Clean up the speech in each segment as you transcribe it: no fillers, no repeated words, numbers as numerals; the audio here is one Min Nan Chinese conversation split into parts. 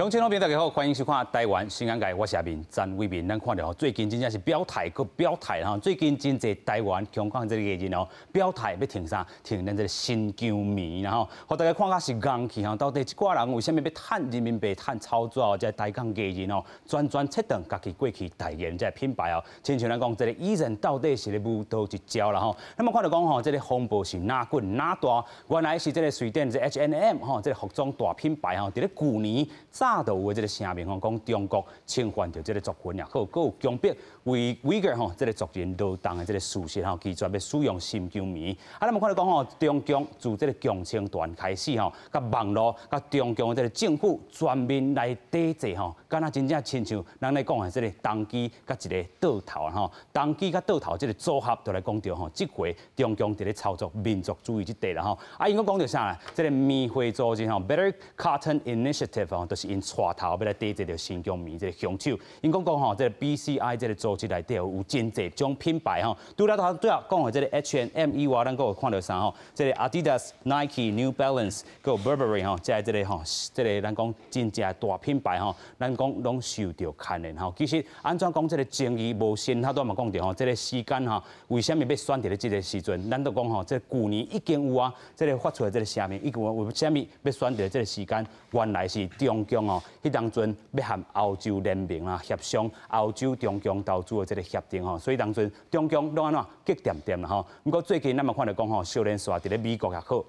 鄉親老朋友大家好，歡迎收看《台灣新眼界》，我是阿明詹偉民。咱看著最近真正是表態閣表態吼，最近真濟台灣、香港這个藝人哦，表態欲挺啥？挺咱這个新疆棉啦吼，予大家看甲是戇去吼。到底這寡人為啥物欲趁人民幣、趁操作？這台港藝人哦，專專切斷家己過去代言這个品牌哦，親像咱講這个藝人到底是咧舞佗一招啦吼。那麼看著講吼，這个風暴是哪滾哪大？原來是這个瑞典這 H&M 吼，這个服裝大品牌吼，佇咧舊年早就有這个聲明吼，講中國侵犯著這个族群也好，閣有強迫維維吾爾吼這个族人勞動的這个事實吼，拒絕欲使用新疆棉。啊，咱嘛看著講吼，中共自這个共青團開始吼，佮網路、佮中共的這个政府全面來抵制吼，敢若真正親像咱咧講的這个動機佮一个倒頭吼，動機佮倒頭這个組合，就來講著吼，這回中共佇咧操作民族主義這塊啦吼。啊，𪜶閣講著啥？這个棉花組織吼，Better Cotton Initiative 吼，就是𪜶帶頭欲來抵制著新疆棉這个兇手。𪜶講講吼，這个 BCI 這个組織內底有真濟種品牌吼，除了頭拄仔講的這个 H&M 以外，咱閣有看著啥吼？這个 Adidas、Nike、New Balance，閣有 Burberry 吼，這個這个吼，這个咱講真正大品牌吼，咱講攏受著牽連吼。其實按怎講這个爭議無深，頭拄仔嘛講著吼，這个時間吼，為啥物欲選佇咧這个時陣？咱都講吼，這個舊年已經有啊，這个發出來這个聲明，已經有為啥物欲選佇咧這个時間？原來是中共哦，彼當陣欲和歐洲聯盟啊協商歐洲中共投資的這个協定吼，所以當陣中共攏按怎激恬恬啦吼。毋過最近咱嘛看著講吼，小連紲佇咧美國也好。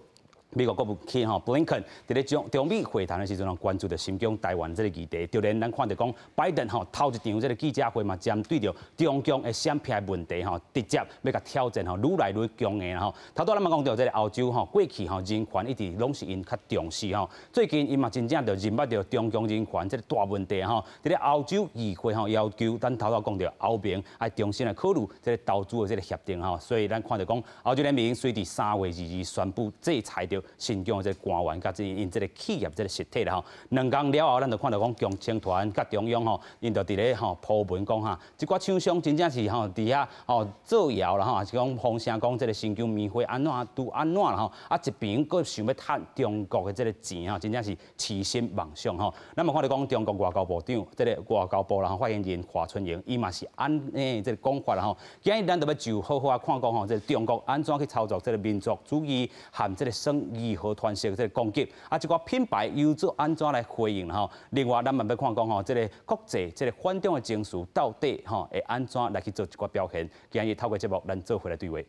美國國務卿吼布林肯佇咧中中美會談的時陣，關注著新疆台灣這个議題，就連咱看著講拜登吼頭一場這个記者會嘛，針對著中共的閃避問題吼，直接欲共挑戰吼，愈來愈強硬吼。頭拄仔咱嘛講著這个歐洲吼，過去吼人權一直攏是𪜶較重視吼，最近𪜶嘛真正就認捌著中共人權這个大問題吼，佇咧歐洲議會吼要求咱頭拄仔講著歐盟愛重新來考慮這个投資的這个協定吼，所以咱看著講歐洲聯盟隨佇3月22宣布制裁著新疆的這个官員，佮這𪜶這个企業這个實體啦吼。兩工了後，咱就看著講共青團佮中央吼，𪜶就佇咧吼鋪文講哈，這寡廠商真正是吼佇遐吼造謠啦吼，還是講風聲講這个新疆棉花按怎拄按怎啦吼，啊一邊閣想欲趁中國的這个錢吼，真正是痴心妄想吼。咱嘛看著講中國外交部長這个外交部啦發言人華春瑩，伊嘛是按呢這个講法啦吼。今日咱就欲就好好仔看講吼，這个中國按怎去操作這个民族主義和這个耍義和團式這个攻擊，啊，這寡品牌又做按怎來回應吼？另外，咱嘛欲看講吼，這个國際這个反中的情緒到底吼會按怎來去做一寡表現？今日透過節目，咱做伙來對話。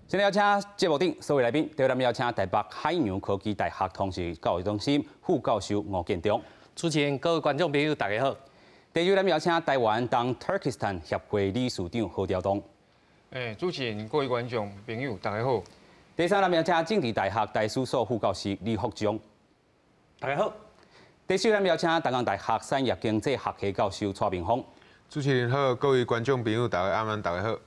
先來邀請節目頂所有來賓，第一咱邀請台北海洋科技大學通識教育中心副教授吳建中。主持人、各位觀眾朋友，大家好。第二，咱邀請台灣東突爾基斯坦協會理事長何朝東。主持人、各位觀眾朋友，大家好。第三，咱邀請政治大學台史所副教授李福忠。大家好。第四，咱邀請東江大學產業經濟學系教授蔡明芳。主持人好，各位觀眾朋友，大家晚安，大家好。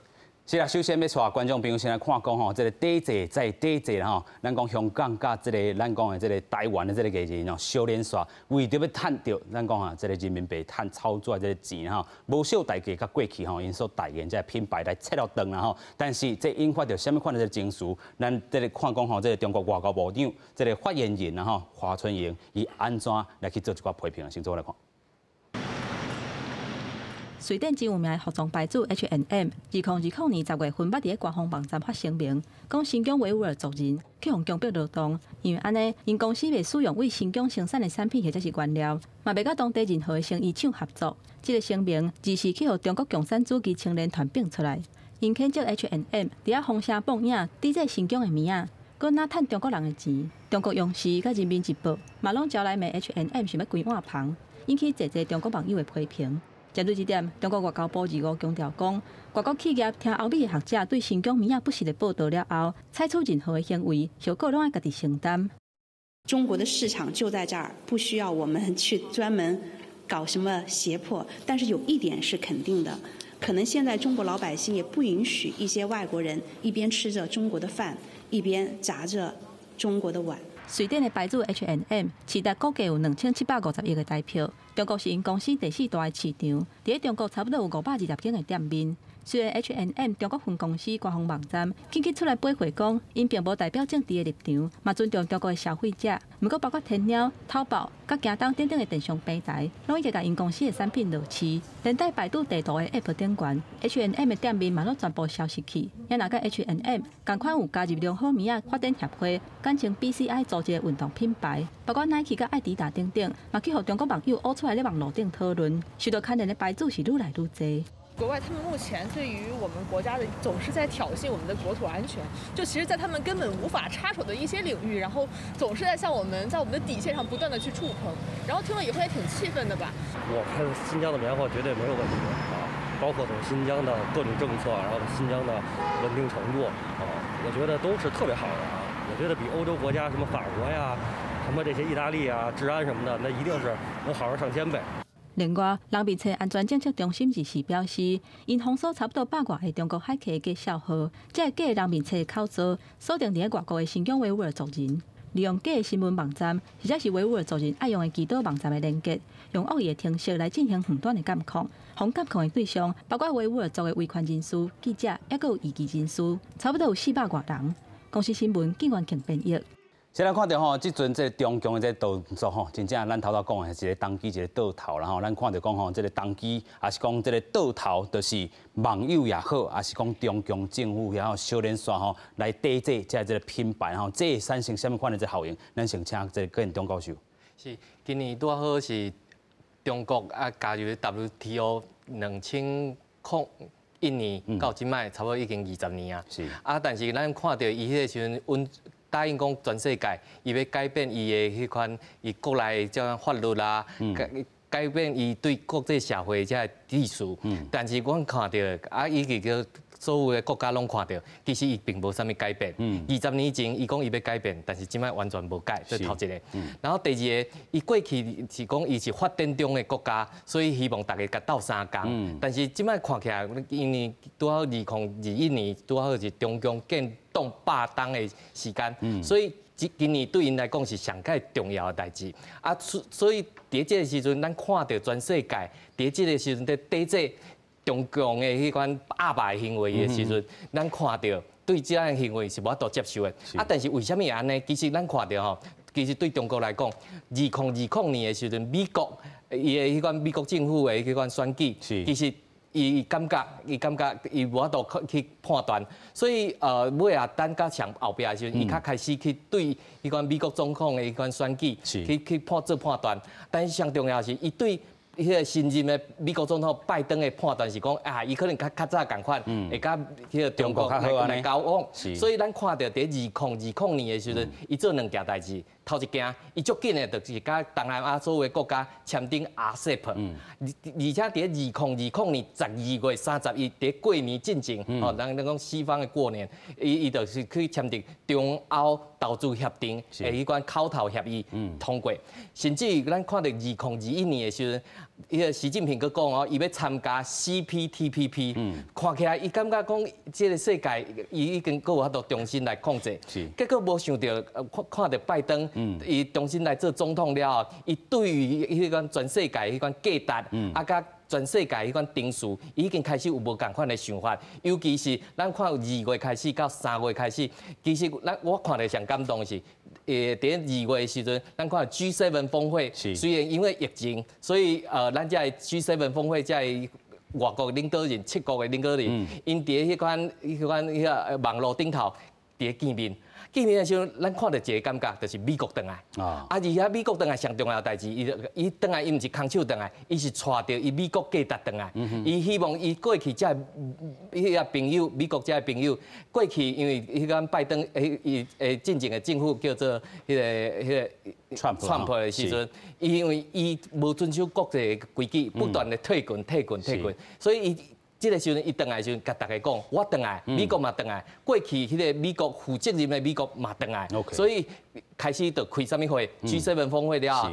是啦，首先欲帶觀眾朋友先來看講吼，這个抵制再抵制吼，咱講香港佮這个咱講的這个台灣的這个藝人哦，小連紲為著欲趁著咱講啊，這个人民幣趁操作這个錢吼，無少代價佮過去吼，𪜶所代言這个品牌來切落斷啦吼。但是這引發著啥物款的這个情緒？咱這个看講吼，這个中國外交部長這个發言人啦吼，華春瑩伊按怎來去做一寡批評？先做來看。瑞典真有名的服裝牌子 H&M，2020年10月分別佇咧官方網站發聲明，講新疆維吾爾族人去予強迫勞動，因為按呢，𪜶公司袂使用為新疆生產的產品或者是原料，嘛袂佮當地任何的成衣廠合作。這个聲明二四去予中國共產主義青年團反出來，𪜶譴責 H&M 佇遐封聲放影，抵制新疆的棉仔，閣若趁中國人的錢。中國央視佮人民日報嘛攏招來罵 H&M 想欲規碗芳，引起濟濟中國網友的批評。針對這點，中國外交部25強調講，外國企業聽歐美的學者對新疆棉仔不實的報導了後，採取任何的行為，後果攏愛家己承擔。中國的市場就在這兒，不需要我們去專門搞什麼脅迫。但是有一點是肯定的，可能現在中國老百姓也不允許一些外國人一邊吃著中國的飯，一邊砸著中國的碗。瑞典的牌子 H&M 市值估計有2750億的台票，中國是𪜶公司第四大的市場，佇咧中國差不多有520間的店面。雖然 H&M 中國分公司官方網站緊急出來駁回講，𪜶並無代表政治的立場，嘛尊重中國的消費者。毋過，包括天貓、淘寶、佮京東等等的電商平台，攏已經共𪜶公司的產品落市。連帶百度地圖的 App 頂懸，H&M 的店面嘛攏全部消失去。也若佮 H&M 仝款有加入良好棉仔發展協會，簡稱 BCI 組織的運動品牌，包括 Nike 佮愛迪達等等，嘛去予中國網友挖出來咧網路頂討論，受到牽連的牌子是愈來愈濟。國外他們目前對於我們國家的總是在挑釁我們的國土安全，就其實，在他們根本無法插手的一些領域，然後總是在向我們在我們的底線上不斷的去觸碰，然後聽了以後也挺氣憤的吧。我看新疆的棉花絕對沒有問題啊，包括從新疆的各種政策，然後新疆的穩定程度啊，我覺得都是特別好的啊。我覺得比歐洲國家什麼法國呀、什麼這些意大利啊、治安什麼的，那一定是能好上上千倍。另外，人面冊安全政策中心24表示，𪜶封鎖差不多百外个中國駭客的假帳號，這个假人面冊口座鎖定佇外國的新疆維吾爾族人，利用假的新聞網站或者是維吾爾族人愛用的祈禱網站的連結，用惡意的程式來進行遠端的監控，予監控的對象包括維吾爾族的維權人士、記者，抑閣有異議人士，差不多有400外人。公視新聞，金元慶編譯。先來看著吼，這陣這个中共的這个動作吼，真正咱頭拄講的是一個當機一個倒頭啦吼。咱看著講吼，這个當機，抑是講這个倒頭，就是網友也好，抑是講中共政府也好，小連線吼來抵制這個品牌吼，這會產生啥物款的這效應？咱先請這個郭建中教授。是，今年拄好是中國啊加入 WTO 2001年到這擺，差不多已經20年啊。啊，但是咱看著伊彼個時陣，阮答應講全世界，伊欲改變伊的彼款伊國內的這種法律啦，改變伊對國際社會這个秩序。但是阮看著啊，以及叫所有的國家攏看著，其實伊並無啥物改變。20年前伊講伊欲改變，但是這擺完全無改，這頭一个。然後第二个，伊過去是講伊是發展中的國家，所以希望大家共鬥相共。但是這擺看起來，因為拄好2021年拄好是中共建黨百冬的時間，所以今年對𪜶來講是上蓋重要的代誌。啊，所以佇這个時陣，咱看著全世界佇這个時陣佇抵制中共的彼款鴨霸行為的時陣，咱看著對這樣行為是無法度接受的。啊，但是為啥物會按呢？其實咱看著吼，其實對中國來講，2020年的時陣，美國伊的彼款美國政府的彼款選舉，其實伊感覺伊無法度去判斷，所以尾仔等到上後壁的時陣，伊較開始去對彼款美國總統的彼款選舉去做判斷。但是上重要是，伊對彼个新任的美國總統拜登的判斷是講，啊，伊可能較較早仝款，會佮彼个中國來交往。所以咱看著佇2020年的時陣，伊做兩件代誌。頭一件，伊足緊的，就是佮東南亞所有的國家簽訂 RCEP，而且佇2020年12月31，佇過年進前，吼，人咱講西方的過年，伊就是去簽訂中歐投資協定的彼款口頭協議通過，甚至於咱看著2021年的時陣，彼个習近平閣講哦，伊欲參加 CPTPP，看起來伊感覺講這个世界伊已經閣有法度重新來控制，結果無想著看看著拜登，伊重新來做總統了後，伊對於彼款全世界彼款價值，啊，佮全世界彼款秩序，已經開始有無仝款的想法。尤其是咱看2月開始到3月開始，其實咱我看著上感動的是，佇2月的時陣，咱看 G7 峰會，雖然因為疫情，所以咱這个 G7 峰會這个外國領導人，七國的領導人，𪜶佇彼款彼个網路頂頭佇見面。見面的時陣，咱看著一个感覺，就是美國轉來。啊，而且美國轉來上重要的代誌，伊轉來，伊毋是空手轉來，伊是帶著伊美國價值轉來。伊希望伊過去這个彼个朋友，美國這个朋友，過去因為彼個拜登，伊進前的政府叫做彼個川普的時陣，伊因為伊無遵守國際規矩，不斷的退群、退群、退群，所以伊這個時陣，伊轉來的時陣，共大家講，我轉來，美國嘛轉來。過去彼个美國負責任的美國嘛轉來，所以開始就開啥物會？G7 峰會了後，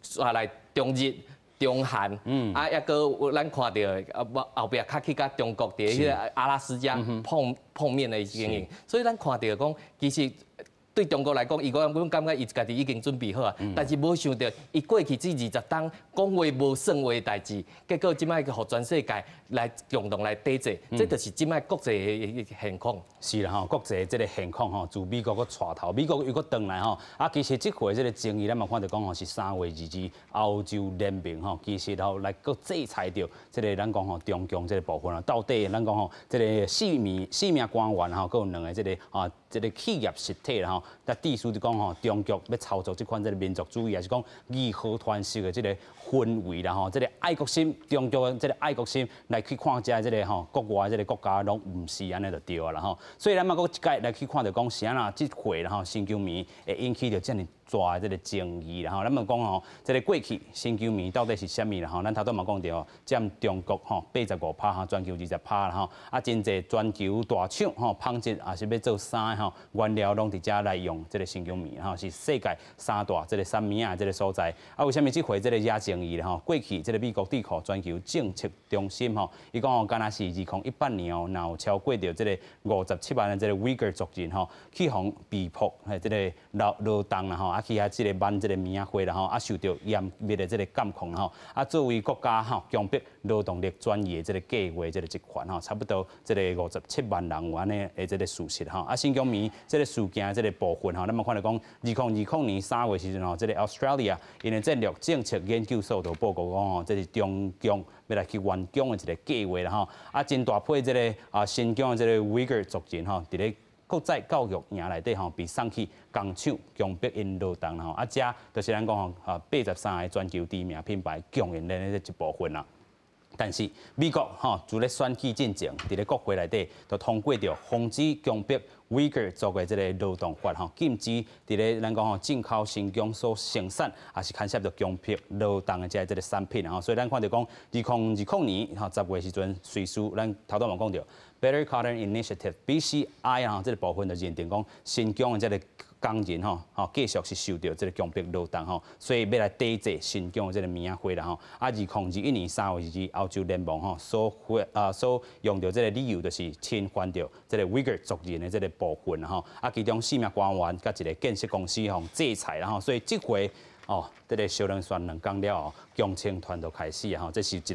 煞來中日、中韓，啊，抑閣咱看著啊，後壁較去佮中國佇彼个阿拉斯加碰碰面的情形，所以咱看著講，其實。對中國來講，伊講阮感覺伊家己已經準備好啊，但是無想著伊過去這20冬講話無算話的代誌，結果這擺予全世界來共同來抵制，這就是這擺國際的現況。是啦吼，國際這個現況吼，自美國閣帶頭，美國又閣轉來吼，啊，其實這回這個爭議，咱嘛看著講吼是3月22，歐洲聯盟吼，其實吼來閣制裁著這個咱講吼中共這個部分啊，到底咱講吼這個四名官員吼，閣有兩個這個啊這個企業實體啦吼，但意思就講吼，中國欲操作這款這個民族主義，抑是講義和團式的這個氛圍啦吼，這個愛國心，中國的這個愛國心來去看這這個吼國外這個國家攏毋是按呢就對啊啦吼，所以咱嘛閣一擺來去看著講是按怎這回啦吼新疆棉會引起著遮爾大的這個爭議啦吼，咱嘛講吼，這個過去新疆棉到底是啥物啦吼？咱頭拄嘛講著，佔中國吼85趴吼，全球20趴啦吼，啊真濟全球大廠吼，紡織也是欲做衫吼，原料攏佇遮來用這個新疆棉吼，是世界三大這個產棉仔的這個所在。啊，為啥物這回這個惹爭議咧吼？過去這個美國智庫全球政策中心吼，伊講吼，敢若是2018年哦，若有超過著這個57萬的這個維吾爾族人吼，去予被迫係這個勞動啦吼，啊去遐這個挽這個棉仔花啦吼，啊受著嚴密的這個監控吼，啊作為國家吼強迫勞動力轉移的這個計劃這個集團吼，差不多這個五十七萬人有按呢的這個事實吼。啊新疆棉這個事件這個部分吼，咱嘛看著講，2020年3月時陣吼，這個 Australia 𪜶的戰略政策研究所就報告講吼，這是中共欲來去援疆的一個計劃啦吼。啊真大批這個啊新疆的這個維吾爾族人吼，佇咧國際教育營內底吼，被送去工廠強迫𪜶勞動吼，啊，這就是咱講吼，啊，83個全球知名品牌供應鏈的這一部分啦。但是美國吼，自咧選舉進前，佇咧國會內底就通過著防止強迫維吾爾族的這個勞動法吼，禁止佇咧咱講吼進口新疆所生產，抑是牽涉著強迫勞動的這個產品吼。所以咱看著講，2020年吼10月時陣，瑞士咱頭拄嘛講著 Better Cotton Initiative BCI 吼，這個部分就認定講新疆的這個工人吼，吼繼續是受著這個強迫勞動吼，所以欲來抵制新疆的這個棉仔花啦吼。啊，2021年3月2日，歐洲聯盟吼所用著這個理由，就是侵犯著這個維吾爾族人的這個部分吼。啊，其中四名官員佮一個建設公司予制裁啦吼，所以這回哦，這個小龍選2工了後，共青團就開始吼，這是一個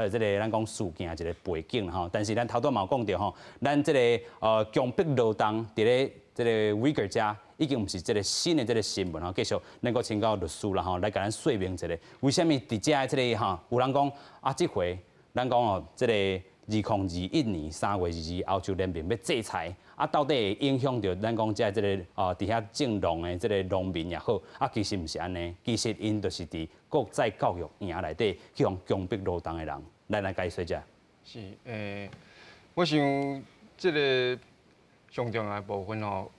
這個咱講事件一個背景吼。但是咱頭拄嘛有講著吼，咱這個強迫勞動佇咧這個維吾爾遮已經毋是這個新的這個新聞吼。繼續咱閣請教律師啦吼，來共咱說明一下，為啥物佇遮這個吼有人講啊，這回咱講哦，這個2021年3月22，歐洲聯盟欲制裁，啊，到底會影響著咱講這個哦，佇遐種農的這個農民也好，啊，其實毋是按呢，其實𪜶就是佇國際教育營內底去予強迫勞動的人，咱來解說者。是，我想這個上重要的部分吼，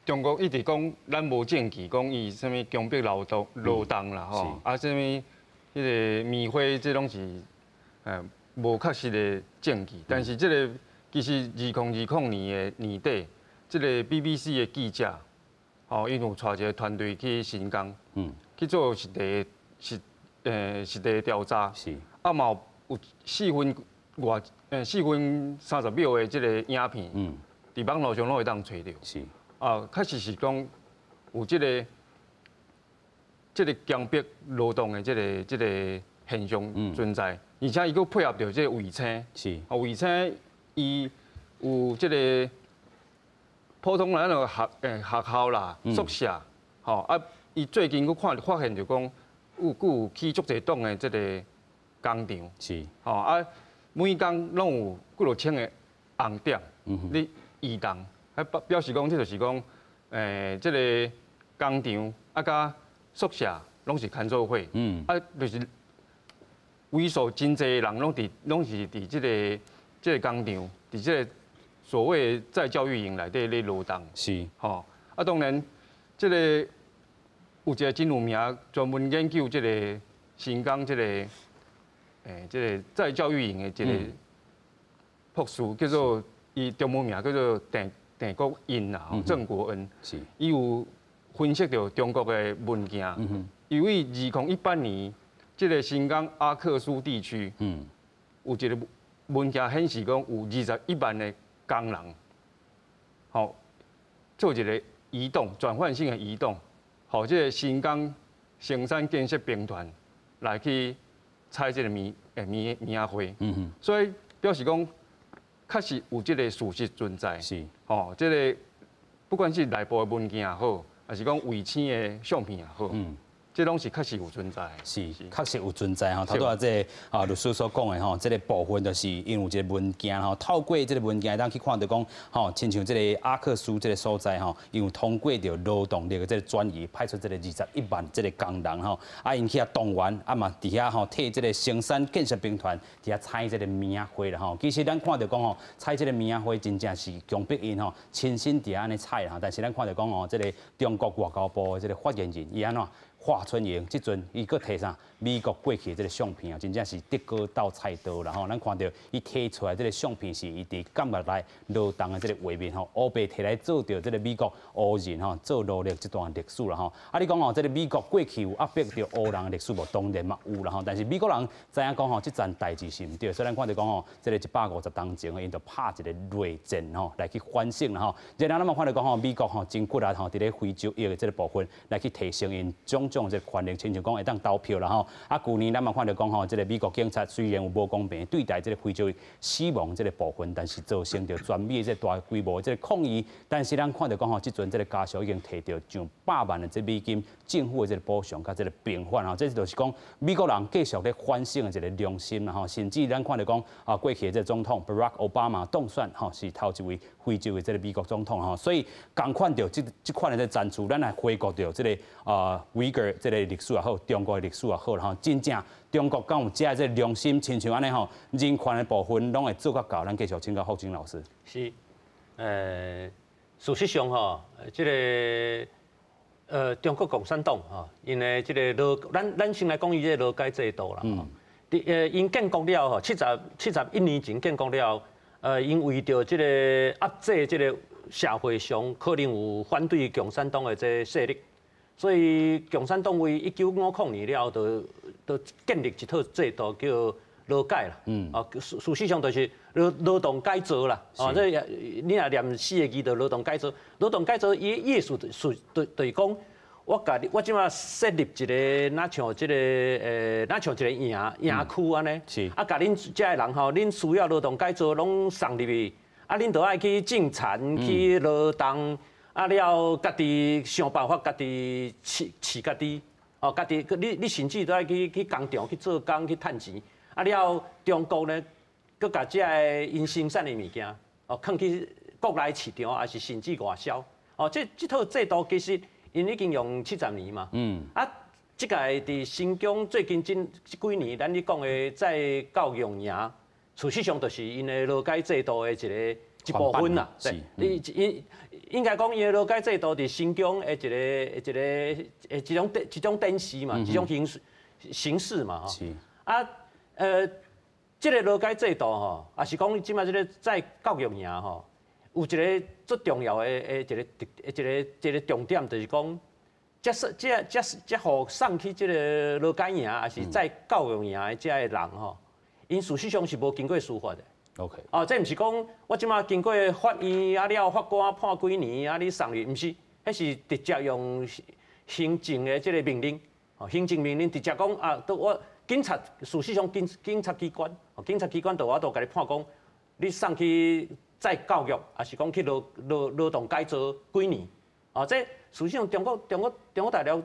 中國一直講咱無證據，講伊啥物強迫勞動啦吼，啊，啥物彼個棉花這攏是無確實的證據，但是這個其實2020年的年底，這個 BBC 的記者，吼，𪜶有帶一個團隊去新疆，去做實地調查，啊嘛有4分30秒的這個影片，佇網路上攏會當揣著，啊，確實是講有這個強迫勞動的這個現象存在。而且伊閣配合著這個衛星，啊，衛星伊有這個普通咱個學校啦、宿舍，吼啊，伊最近閣看發現就講有起足濟棟的這個工廠，吼啊，每工攏有幾落千個紅點咧移動，啊表示講這就是講，這個工廠啊佮宿舍攏是牽做伙，啊就是為數真濟人攏是佇這個工廠，佇這個所謂再教育營內底咧勞動。吼，啊當然，這個有一個真有名，專門研究這個新疆這個再教育營的一個博士，叫做伊中文名叫做鄭國恩啦，鄭國恩。伊有分析著中國的文件，因為2018年，這個新疆阿克蘇地區，有一個文件顯示講有21萬個工人，吼，做一個移動，轉換性的移動，予這个新疆生產建設兵團來去採這个棉花。所以表示講，確實有這个事實存在。吼，這个不管是內部的文件也好，抑是講衛星的相片也好。這攏是確實有存在，是確實有存在吼。頭拄仔這个律師所講的吼，這个部分就是因為有一个文件吼，透過這个文件會當去看著講吼，親像這个阿克蘇這个所在吼，因為通過著勞動力的這个轉移，派出這个21萬這个工人吼，𪜶去遐動員，嘛佇遐吼替這个生產建設兵團佇遐採這个棉花啦吼。其實咱看著講吼，採這个棉花真正是強迫𪜶吼親身佇遐按呢採啦。但是咱看著講吼，這个中國外交部的這个發言人伊按怎？華春瑩這陣伊閣提啥？美國過去的這个相片啊，真正是竹篙鬥菜刀啦吼。咱看著伊提出來這个相片是伊佇監獄內勞動的這个畫面吼，烏白提來做著這个美國黑人吼做奴隸這段歷史啦吼。你講吼，這个美國過去有壓迫著黑人的歷史無？當然嘛有啦吼。但是美國人知影講吼，這層代誌是毋對，所以咱看著講吼，這个150冬前，𪜶就拍一个內戰吼來去反省啦吼。然後咱嘛看著講吼，美國吼真骨力吼，佇咧非洲裔的這个部分來去提升𪜶種種這个權利，親像講會當投票啦吼。舊年咱嘛看著講吼，這个美國警察雖然有無公平對待這个非洲裔死亡這个部分，但是造成著全美這个大規模這个抗議。但是咱看著講吼，這陣這个家屬已經提著上百萬的這美金政府的這个補償佮這个平反吼，這就是講美國人繼續咧反省的一个良心啦吼。甚至咱看著講過去的這个總統 Barack Obama 當選吼，是頭一位非洲的這个美國總統吼，所以仝款著這款的這个戰處，咱來回顧著這个維格這个歷史也好，中國的歷史也好啦吼，真正中國敢有這个良心，親像按呢吼，人權的部分攏會做較到。咱繼續請教福金老師。是，事實上吼，這个中國共產黨吼，𪜶的這个勞，咱先來講伊這个勞改制度啦。佇𪜶建國了後，71年前建國了後，𪜶為著這个壓制這个社會上可能有反對共產黨的這个勢力，所以共產黨為1950年了後，就建立一套制度叫勞改啦。事實上就是勞動改造啦。這你若念四个字就勞動改造。勞動改造伊的意思是就是講，我共你，我這馬設立一个，若像這个，若像一个營區按呢。共恁遮的人吼，恁需要勞動改造，攏送入去。恁就愛去種田，去勞動，了家己想辦法，家己飼飼家己。家己你甚至都愛去工廠去做工去趁錢。了中國呢，閣共這个𪜶生產的物件，囥去國內市場，抑是甚至外銷。這套制度其實𪜶已經用70年嘛。這个佇新疆最近這幾年，咱咧講的再教育營，事實上就是𪜶的勞改制度的一部分啦。對，你應應該講𪜶的勞改制度佇新疆的一種展示嘛，一種形式嘛。這个勞改制度吼，抑是講這馬這个再教育營吼，有一个最重要的一個重點，就是講，這這這這予送去這个勞改營，抑是再教育營的這个人吼，𪜶事實上是無經過司法的。 這毋是講我這馬經過法院了，法官判幾年你送去，毋是，彼是直接用行政的這个命令，行政命令直接講啊，都我警察事實上警察機關，警察機關就有法度共你判講，你送去再教育，抑是講去勞動改造幾年？這事實上中國大陸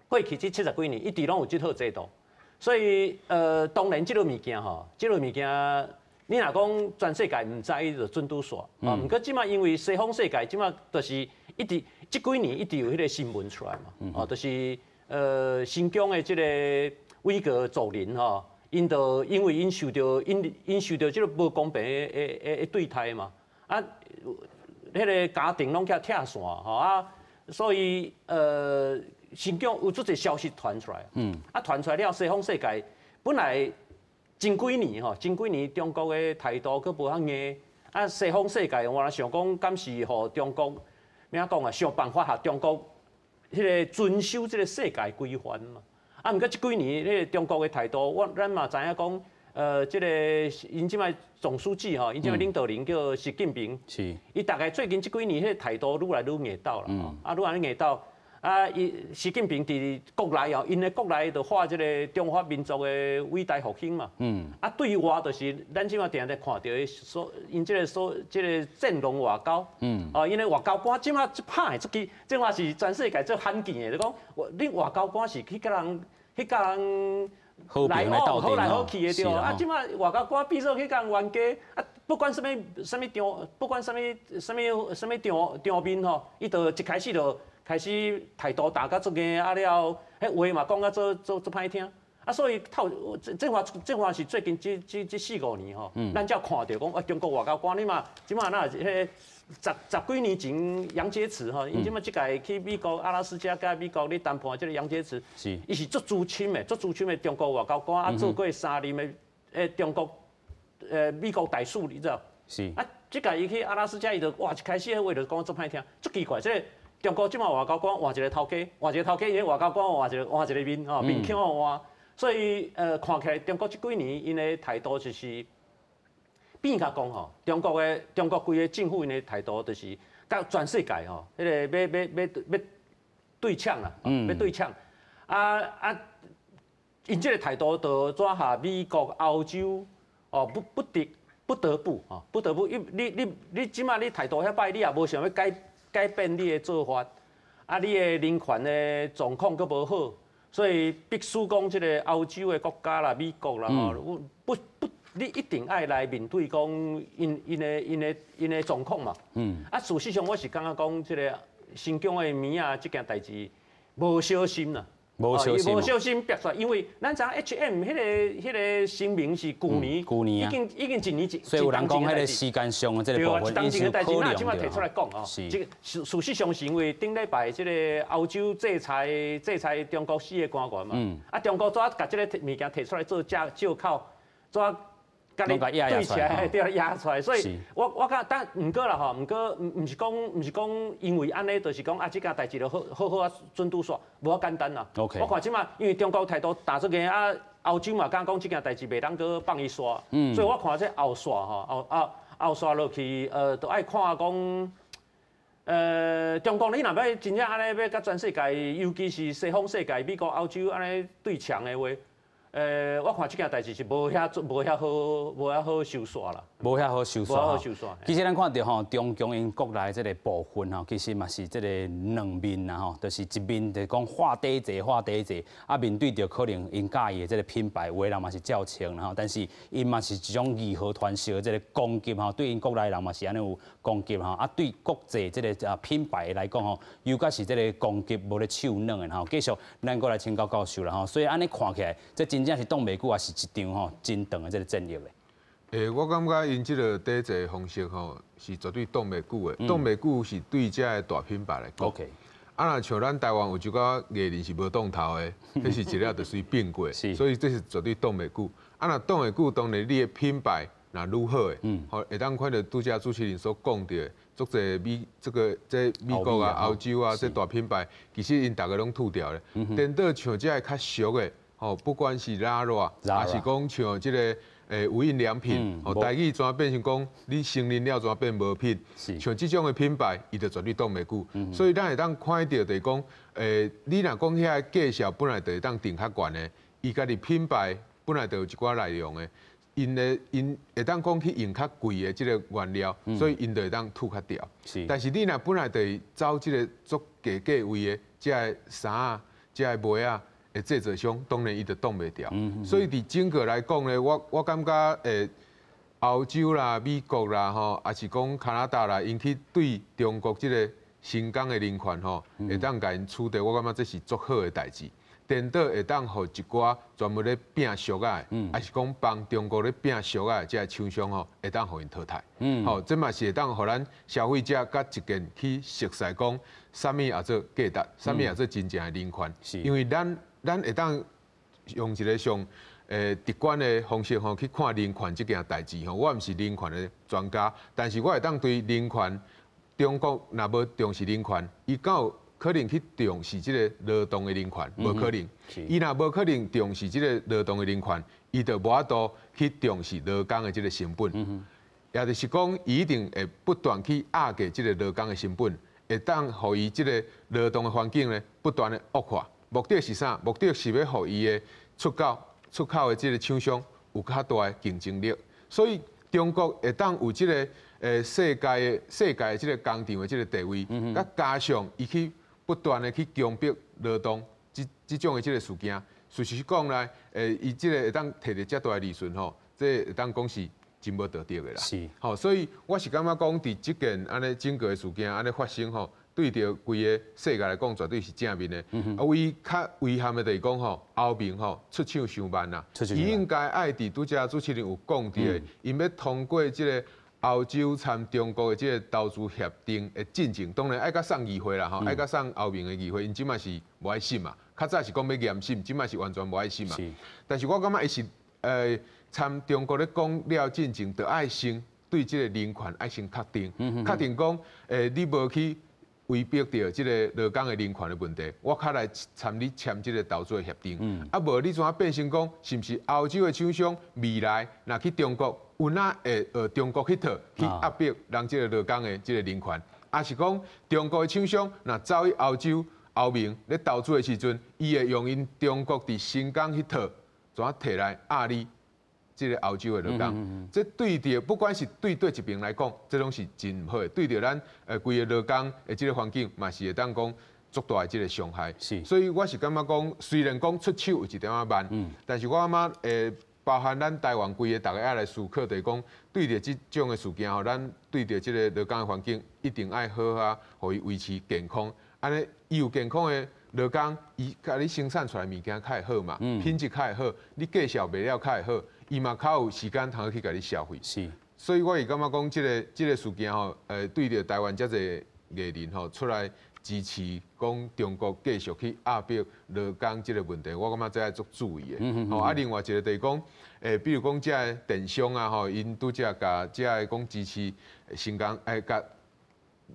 過去這70幾年一直攏有這套制度，所以當然這个物件吼，這个物件你若講全世界毋知就準拄煞，毋過這馬因為西方世界這馬就是一直這幾年一直有彼个新聞出來嘛，就是新疆的這个維格族人吼，𪜶就因為𪜶受著這个無公平的對待嘛，彼个家庭攏去拆散吼，所以新疆有足濟消息傳出來，傳出來了，西方世界本來真幾年吼，真幾年中國的態度閣無遐硬，西方世界我想講，敢是予中國欲按怎講啊？想辦法予中國彼个遵守這个世界規範嘛。毋過這幾年彼个中國的態度，咱嘛知影講，這个𪜶這擺總書記吼，𪜶這擺領導人叫習近平，伊大概最近這幾年彼个態度愈來愈硬鬥啦，啊，愈來愈硬鬥。啊，伊習近平佇國內哦，𪜶的國內就畫這个中華民族的偉大復興嘛。啊，對外就是咱這擺定定看著的所，𪜶這个所這个戰狼外交。哦，𪜶的外交官這擺這拍的這支，這嘛是全世界最罕見的，就講，恁外交官是去佮人去佮人來往好來好去的對。啊，這擺外交官變做去共人冤家，啊，不管啥物啥物場，不管啥物啥物啥物場場面吼，伊就一開始就開始態度打甲足硬，啊了，彼話嘛講甲足足足歹聽，啊所以透這這話這話是最近這這這四五年吼，咱才看著講啊中國外交官你嘛，這馬若是彼十十幾年前楊潔篪吼，𪜶這馬這屆去美國阿拉斯加佮美國咧談判，這个楊潔篪，伊是足資深的，足資深的中國外交官，啊做過三任的中國美國大使，你知無？啊，這屆伊去阿拉斯加，伊就哇一開始彼話就講足歹聽，足奇怪這个。中國這馬外交官換一个頭家，換一个頭家，𪜶外交官換一个換一个面吼，面孔換，所以看起來中國這幾年𪜶的態度就是變甲講吼，中國的中國規个政府𪜶的態度就是佮全世界吼，彼个欲欲欲欲對嗆啦，欲對嗆，啊啊，𪜶這个態度就怎予美國、歐洲哦不不得不得不吼，不得不，你你你這馬你態度遐歹，你也無想欲改。改變你的做法，啊，你的人權的狀況閣無好，所以必須講這个歐洲的國家啦、美國啦，吼，不不，你一定愛來面對講𪜶𪜶的𪜶的𪜶的狀況嘛。啊，事實上我是感覺講這个新疆的棉仔這件代誌無小心啦。無小心，無小心逼出來，因為咱知影 H&M 彼个聲明是舊年，舊年已經已經一年一，所以有人講彼个時間上的這个部分，因素考量。這擺提出來講哦，這个事事實上是因為頂禮拜這个歐洲制裁制裁中國四个官員嘛，啊，中國怎共這个物件提出來做借借口，怎共你對起來，對，壓出來，所以我我感覺，但毋過啦吼，毋過毋毋是講毋是講因為按呢，就是講啊，這件代誌就好好好啊，準拄煞，無遐簡單啦。我看這馬因為中國態度打這個啊，歐洲嘛敢講這件代誌袂當閣放伊煞，所以我看這後續吼，後後後續落去，都愛看講，中國你若欲真正按呢欲佮全世界，尤其是西方世界，美國、歐洲按呢對嗆的話。我看這件代誌是無遐無遐好，無遐好收煞啦。無遐好收煞。無遐好收煞。其實咱看著吼，中共𪜶國內這个部分吼，其實嘛是這个兩面啦吼，就是一面就講畫底濟畫底濟，啊面對著可能𪜶佮意的這个品牌，有的人嘛是照穿啦吼，但是𪜶嘛是一種義和團式的這个攻擊吼，對𪜶國內人嘛是按呢有攻擊吼，啊對國際這个啊品牌來講吼，尤其是這个攻擊無咧手軟的吼。繼續咱閣來請教教授啦吼，所以按呢看起來，這真正是擋袂久，也是一場吼真長的這个戰役咧。我感覺𪜶這个抵制方式吼是絕對擋袂久的，擋袂久是對這个大品牌來講。啊，若像咱台灣有一寡藝人是無擋頭的，彼是一了就隨變過，所以這是絕對擋袂久。啊，若擋會久，當然你的品牌若愈好的，吼會當看著拄才主持人所講著的，足濟美這个這美國啊、歐洲啊，這大品牌，其實𪜶逐个攏吐掉咧。顛倒像這个較俗的，吼，不管是 Zara，抑是講像這个無印良品，吼，台語怎變成講你承認了怎變無品？像這種的品牌，伊就絕對擋袂久。所以咱會當看著就是講，你若講遐个價數本來就會當定較懸的，伊家己品牌本來就有一寡內容的，𪜶的𪜶會當講去用較貴的這个原料，所以𪜶就會當吐較掉。但是你若本來就會走這个足低價位的，這个衫仔、這个襪仔的製造商，當然伊就擋袂牢。所以佇整個來講咧，我我感覺歐洲啦、美國啦吼，抑是講加拿大啦，𪜶去對中國這个新疆的人權吼，會當共𪜶取締，我感覺這是足好的代誌。顛倒會當予一寡專門咧拚俗仔的，抑是講幫中國咧拚俗仔的這个廠商吼，會當予𪜶淘汰。吼，這嘛是會當予咱消費者較一件去熟似講，啥物叫做價值，啥物叫做真正的人權。因為咱咱會當用一个上直觀的方式吼去看人權這件代誌吼，我毋是人權的專家，但是我會當對人權，中國若無重視人權，伊敢有可能去重視這个勞動的人權，無可能。伊若無可能重視這个勞動的人權，伊就無法度去重視勞工的這个成本。也就是講，伊一定會不斷去壓低這个勞工的成本，會當予伊這个勞動的環境呢不斷的惡化。目的是啥？目的是欲予伊的出口的這个廠商有較大的競爭力。所以中國會當有這个世界的這个工廠的這个地位，佮加上伊去不斷的去強迫勞動這種的這个事件，事實講來，伊這个會當提著遮大的利潤吼，這會當講是真無道德的啦。吼，所以我是感覺講，佇這件按呢整個的事件按呢發生吼，對著規个世界來講，絕對是正面的。啊，唯一較遺憾的就是講吼，歐盟吼出手傷慢啦。伊應該愛佇拄才主持人有講著的，𪜶欲通過這个歐洲參中國的這个投資協定的進程，當然愛閣送議會啦吼，愛閣送歐盟的議會，𪜶這擺是無愛審嘛。較早是講欲嚴審，這擺是完全無愛審嘛。但是我感覺伊是參中國咧講了進前，就愛先對這個人權愛先確定，確定講你無去威逼著這個勞工的人權的問題，我較來參你簽這个投資的協定。啊，無你怎啊變成講，是毋是歐洲的廠商未來若去中國，有哪會學中國彼套去壓迫人這个勞工的這个人權？抑是講中國的廠商若走去歐洲、歐盟咧投資的時陣，伊會用𪜶中國佇新疆彼套，怎啊提來壓你這个歐洲的勞工？這對著不管是對佗一邊來講，這攏是真毋好的。對著咱規个勞工的這个環境，嘛是會當講足大的這个傷害。所以我是感覺講，雖然講出手有一點仔慢，但是我感覺包含咱台灣規个逐家愛來思考，就是講對著這種的事件吼，咱對著這个勞工的環境一定愛好好予伊維持健康。按呢，伊有健康的勞工，伊共你生產出來物件較會好嘛，品質較會好，你價數賣了較會好，伊嘛較有時間通去共你消費。所以我會感覺講，這个事件吼，對著台灣遮濟藝人吼出來支持，講中國繼續去壓迫勞工這个問題，我感覺這愛足注意的。吼，啊，另外一个就是講，比如講這个電商啊，吼，𪜶拄才共這个講支持新疆，共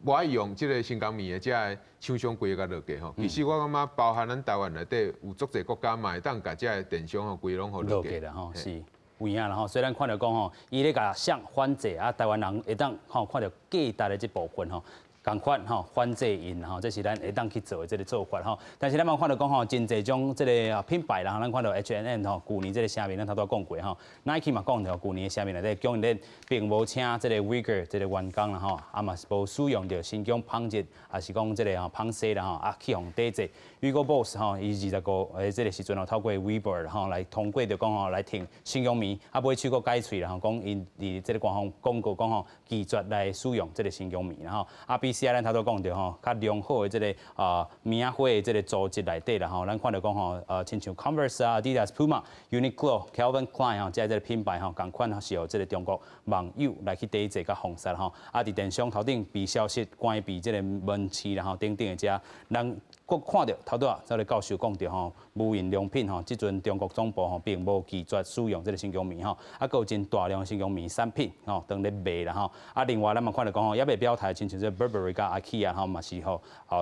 無愛用這个新疆棉的這个廠商規个共落架吼。其實我感覺包含咱台灣內底有足濟國家嘛會當共這个電商吼規攏予落架啦吼，是。有影啦吼，雖然看著講吼，伊咧共誰反制啊，台灣人會當吼看著價值的這部分吼，仝款吼反制𪜶吼，這是咱會當去做的這个做法吼。但是咱嘛看著講吼，真濟種這个品牌啦，咱看著 H&M 吼，舊年這个聲明咱頭拄仔講過吼，Nike 嘛講著，舊年的聲明內底，供應鏈並無請這个 Uyghur 這个員工啦吼，啊嘛是無使用著新疆紡織，抑是講這个吼紡紗啦吼，啊去予抵制。Hugo Boss 吼，伊25這个時陣吼，透過 Weibo 吼來通過著講吼來停新疆棉，啊尾喙閣改喙啦吼，講𪜶佇這个官方廣告講吼，拒絕來使用這个新疆棉啦吼。啊，BCI 咱頭拄講著吼，較良好的這个棉仔花的這个組織內底啦吼，咱看著講吼，親像 Converse 啊、Adidas、Puma、Uniqlo、Calvin Klein 吼，這個品牌吼，仝款是予這个中國網友來去抵制佮封殺吼。啊，佇電商頭頂被消失、關閉這个門市啦吼等等的遮，咱閣看著頭拄仔這个教授講著吼，無印良品吼，這陣中國總部吼並無拒絕使用這个新疆棉吼，啊，閣有真大量新疆棉產品吼，當咧賣啦吼。啊，另外咱嘛看著講吼，猶未表態，親像這 Burberry 佮 IKEA 吼，嘛是予吼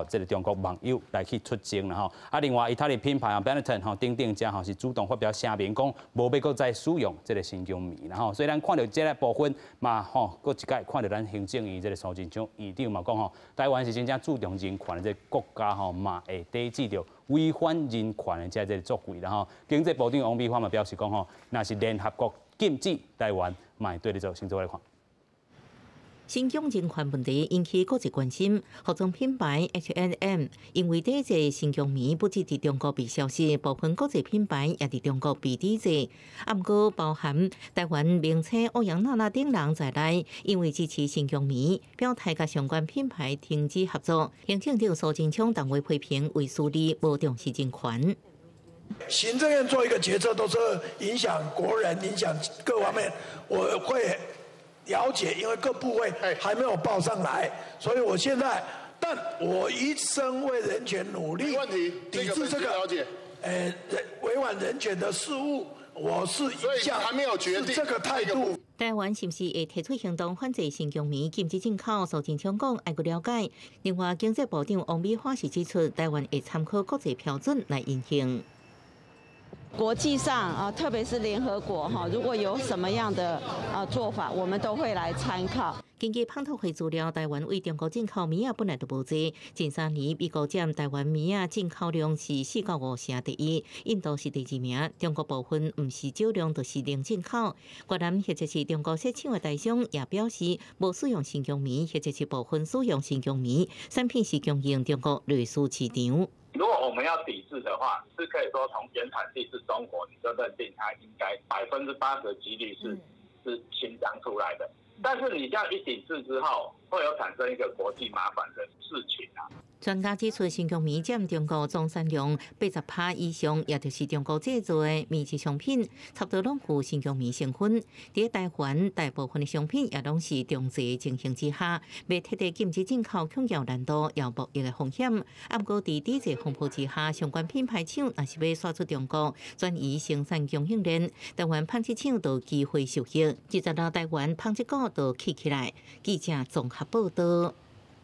這个中國網友來去出征啦吼。啊，另外意大利品牌啊 Benetton 吼等等遮吼是主動發表聲明，講無欲閣再使用這个新疆棉啦吼。所以咱看著這个部分嘛吼，閣一擺看著咱行政院這个蘇貞昌院長嘛講吼，台灣是真正注重人權的這个國家吼，嘛會抵制著違反人權的這個作為啦吼。經濟部長王美花嘛表示講吼，若是聯合國禁止台灣，嘛會對咧做，先做來看。新疆人權問題引起國際關心，服裝品牌 H&M 因為抵制新疆棉，不只佇中國被消失，部分國際品牌也佇中國被抵制。啊，毋過包含台灣明星歐陽娜娜等人在內，因為支持新疆棉，表態佮相關品牌停止合作。行政長蘇貞昌同樣批評為私利，無重視人權。行政院做一個決策，都是影響國人、影響各方面，我會了解，因為各部會還沒有報上來，所以我現在，但我一生為人權努力，抵制這個，違反人權的事物，我是所以還沒有決定這個態度。台灣是毋是會提出行動反制新疆棉禁止進口？蘇貞昌講愛閣了解。另外，經濟部長王美花是指出，台灣會參考國際標準來執行。國際上啊，特別是聯合國哈，如果有什麼樣的啊做法，我們都會來參考。根據彭博會資料，台灣對中國進口棉仔本來就無濟。近3年，美國佔台灣棉仔進口量是4到5成第一，印度是第二名。中國部分毋是少量，就是零進口。越南或者是中國設廠的台商也表示，無使用新疆棉，或者是部分使用新疆棉產品是供應中國內需市場。如果我們要抵制的話，是可以說從原產地是中國，你就認定它應該80%的幾率是新疆出來的。但是你這樣一抵制之後，會有產生一個國際麻煩的事情啊。專家指出，新疆棉佔中國總產量80%以上，也就是中國製造的棉質商品，差不多攏有新疆棉成分。佇台灣，大部分的商品也攏是中濟情形之下，欲徹底禁止進口，恐有難度，有貿易的風險。啊，毋過佇抵制風波之下，相關品牌廠若是欲徙出中國，轉移生產供應鏈，台灣紡織廠就有機會受益。26台灣紡織股就起起來。記者綜合報道。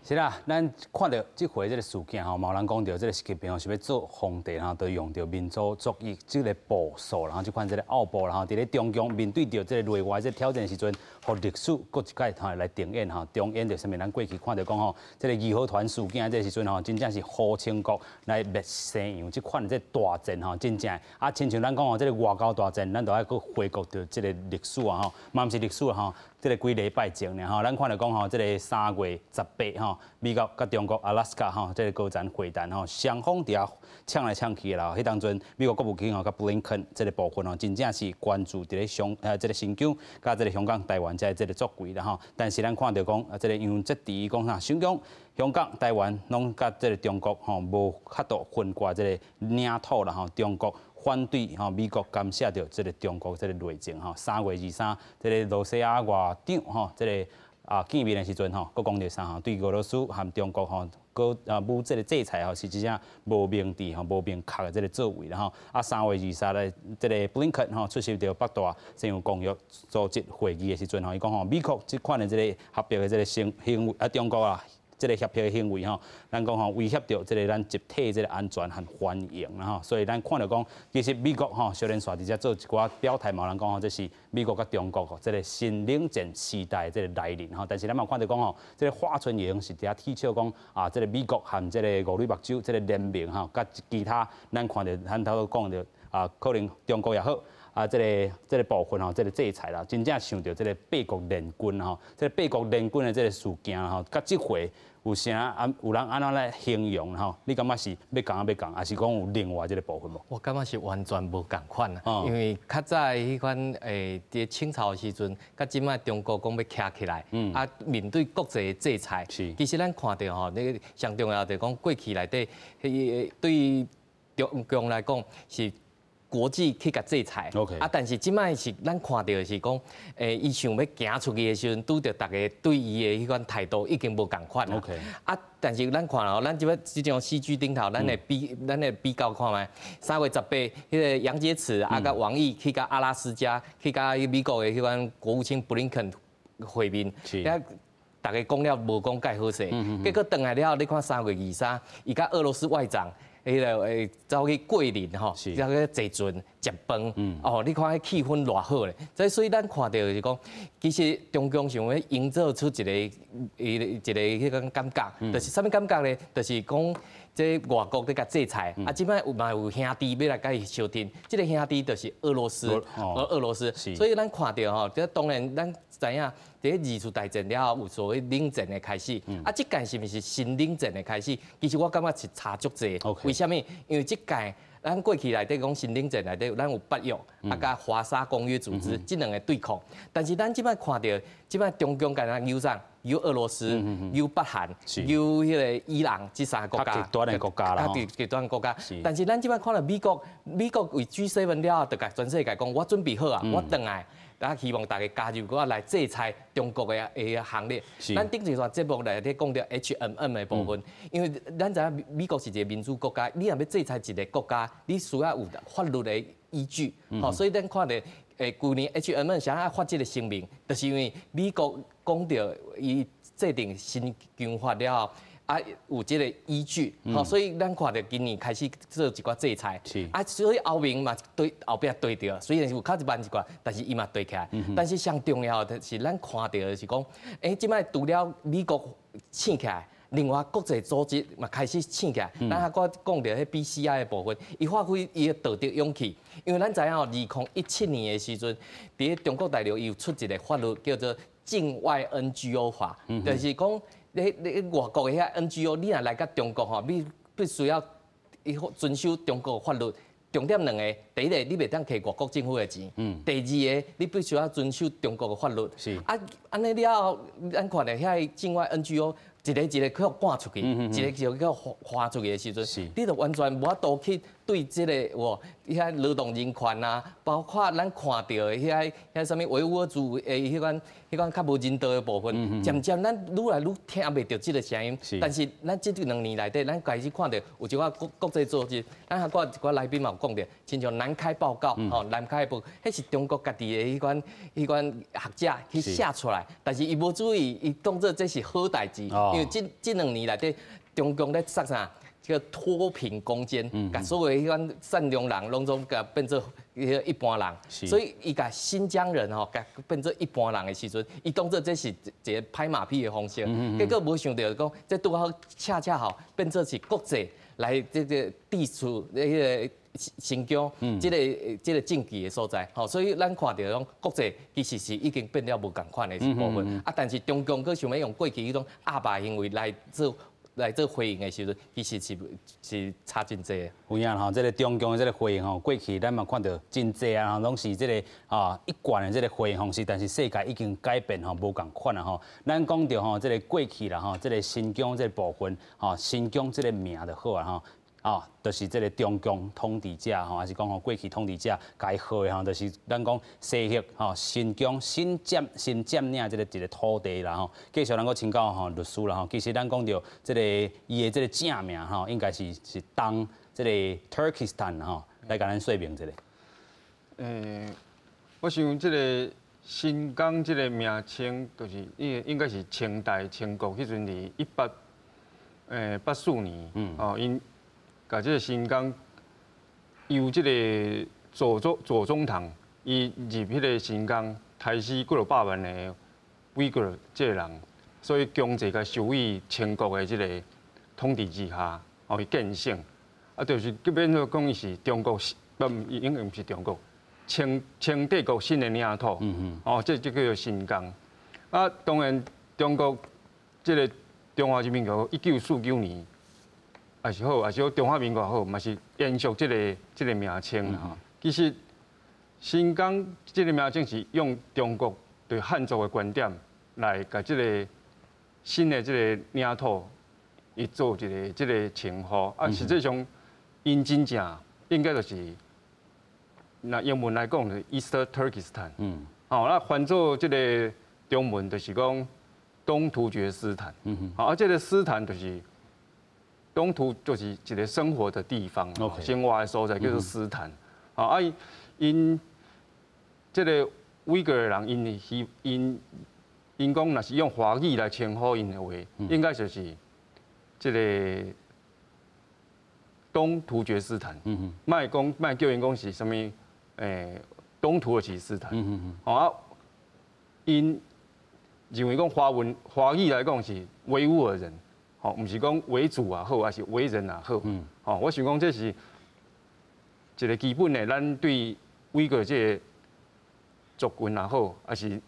是啦，咱看著這回這个事件吼，嘛有人講著這个習近平吼是欲做皇帝，然後就用著民族主義這个步數，然後這款這个奧步，然後佇咧中共面對著這个內外這個挑戰的時陣，予歷史閣一擺吼來重演吼，重演著啥物？咱過去看著講吼，這个義和團事件這个時陣吼，真正是胡清國來滅西洋這款這個大戰吼，真正啊，親像咱講吼，這个外交大戰，咱就愛閣回顧著這个歷史啊吼，嘛毋是歷史吼，這个幾禮拜前爾吼，咱看著講吼，這个3月18吼。美國佮中國阿拉斯加吼，這个高層會談吼，雙方佇遐嗆來嗆去的啦。彼當陣美國國務卿吼佮布林肯這个部分吼，真正是關注佇咧香這个新疆佮這个香港、台灣這這个作為啦吼。但是咱看著講啊，這个楊潔篪講啥，新疆、香港、台灣攏佮這个中國吼無法度分割這个領土啦吼。中國反對吼美國干涉著這个中國這个內政吼。3月23，這个羅西亞外長吼，這个啊，見面的時陣吼，閣講著啥吼？對俄羅斯和中國吼，閣啊，武這个制裁吼，是真正無明智吼、無明確的這个作為啦吼。啊，3月23咧，這个布林肯吼出席著北大西洋公約組織會議的時陣吼，伊講吼，美國這款的這個合璧的這个行行為啊，中國啊，這個脅迫的行為吼，咱講吼威脅著這个咱集體這个安全和繁榮啦吼，所以咱看著講，其實美國吼小連紲佇遮做一寡表態嘛，人講吼，這是美國佮中國吼這个新冷戰時代這个來臨吼。但是咱嘛看著講吼，這个華春瑩是佇遐提倡講啊，這个美國和這个五女目睭這个聯盟吼，佮其他咱看著咱頭拄講著啊，可能中國也好。啊，這个部分吼，這个制裁啦，真正像著這个八國聯軍吼，這个八國聯軍的這个事件吼，佮這回有啥啊？有人按怎來形容吼？你感覺是欲仝啊欲仝，還是講有另外這个部分無？我感覺是完全無仝款啊，因為較早彼款佇清朝的時陣，佮這擺中國講欲徛起來，啊面對國際的制裁，其實咱看著吼，那个上重要就是講過去內底，彼個對中共來講是。國際去共制裁，啊，但是這擺是咱看著的是講，伊想欲行出去的時陣，拄著大家對伊的彼款態度已經無仝款啦。啊，但是咱看哦，咱這擺這種 CG 頂頭，咱會比較看覓，3月18，彼个楊潔篪啊，佮王毅去共阿拉斯加，去共美國的彼款國務卿布林肯會面，遐大家講了無講蓋好勢，結果轉來了後，你看3月23，伊佮俄羅斯外長。彼个走去桂林吼，遐個坐船食飯，哦，你看彼氣氛偌好咧。這所以咱看著就是講，其實中共想欲營造出一個一個彼種感覺，就是啥物感覺咧？就是講這外國咧共制裁，啊，這擺有嘛有兄弟欲來共伊相挺，這个兄弟就是俄羅斯，俄羅斯。所以咱看著吼，這當然咱知影，佇二次大戰了後有所謂冷戰的開始，啊，這屆是毋是新冷戰的開始？其實我感覺是差足濟。為啥物？因為這屆咱過去內底講新冷戰內底，咱有北約啊，佮華沙公約組織這兩个對抗。但是咱這擺看著，這擺中共敢若有啥？有俄羅斯、有北韓、有彼个伊朗這三个國家，極端的國家啦，極端國家。但是咱這擺看著美國，美國為 G7 了後，就共全世界講，我準備好啊，我轉來。啊，希望大家加入閣來制裁中國的的行列。咱頂一段節目內底講著 H&M 的部分，因為咱知影美國是一个民主國家，你若欲制裁一个國家，你需要有法律的依據。吼，所以咱看著，舊年 H&M 啥愛發這个聲明，就是因為美國講著伊制定新疆法了後，啊，有這个依據，吼，所以咱看著今年開始做一寡制裁，啊，所以歐盟嘛對後壁對著，雖然是有較慢一寡，但是伊嘛對起來。但是上重要的是，咱看著的是講，這擺除了美國醒起來，另外國際組織嘛開始醒起來。咱還閣講著彼 BCI 的部分，伊發揮伊的道德勇氣，因為咱知影吼，2017年的時陣，佇咧中國大陸伊有出一个法律叫做《境外 NGO 法》，就是講，你外國的遐 NGO，你若來到中國吼，你必須要遵守中國法律。重點兩个，第一个，你袂當提外國政府的錢；第二个，你必須要遵守中國的法律。啊，按呢了後，咱看著遐境外 NGO 一个一个去予趕出去，一个一个去予趕出去的時陣，你就完全無法度去對這个有遐勞動人權啊，包括咱看著的遐啥物維吾爾族的彼款較無人道的部分，漸漸咱愈來愈聽袂著這个聲音。但是咱這兩年內底，咱開始看著有一寡國際組織，咱還閣一寡來賓嘛有講著，親像南開報告，吼，南開報，彼是中國家己的彼款學者去寫出來，但是伊無注意，伊當做這是好代誌，因為這兩年內底，中共咧殺啥？這個脫貧攻堅，共所有彼款善良人攏總共變做一般人，所以伊共新疆人吼，共變做一般人的時陣，伊當做這是一个拍馬屁的方式，結果無想著講，這拄好恰恰好變做是國際來這个地處彼个新疆這个證據的所在，吼，所以咱看著講國際其實是已經變了無仝款的部分，啊，但是中共閣想欲用過去彼種鴨霸行為來做回應的時陣，其實是差真濟。有影吼，這个中共的這个回應吼，過去咱嘛看著真濟啊，攏是這个一貫的這个回應方式，但是世界已經改變吼，無仝款啊吼。咱講著吼，這个過去啦吼，這个新疆這个部分吼，新疆這个名就好啊吼。就是這个中共統治者吼，還是講吼過去統治者共號的吼，就是咱講西域吼新疆新佔領這个一个土地啦吼。繼續咱閣請教吼律師啦吼，其實咱講著這个伊的這个正名吼，應該是東這个 Turkestan 吼，來共咱說明一下。我想這个新疆這个名稱，就是應該是清代清國彼陣佇1884年，哦𪜶共這个新疆由這个左宗棠，伊入彼个新疆，刣死幾落百萬个維吾爾這个人，所以強制共收予清國的這个統治之下，哦，伊建省，啊，就是變做講伊是中國，不，應該毋是中國，清帝國新的領土，哦，這叫做新疆。啊，當然中國這个中華人民共和國1949年。也是好，也是好，中華民國好，嘛是延續這个名稱。其實新疆這个名稱是用中國對漢族的觀點來共這个新的這个領土，伊做一个這个稱呼。啊，實際上𪜶真正應該就是，若英文來講就是 East Turkestan。哦，那翻做這个中文就是講東突厥斯坦。好，啊，這个斯坦就是東突就是一个生活的地方，生活的所在叫做斯坦。啊，𪜶這个維吾爾的人，𪜶講，若是用華語來稱呼𪜶的話，應該就是這个東突厥斯坦。莫講莫叫𪜶講是啥物？東土耳其斯坦。啊，𪜶認為講華文華語來講是維吾爾人。吼，毋是講維族也好，還是維人也好。吼，我想講這是一個基本的，咱對維吾爾這个族群也好，還是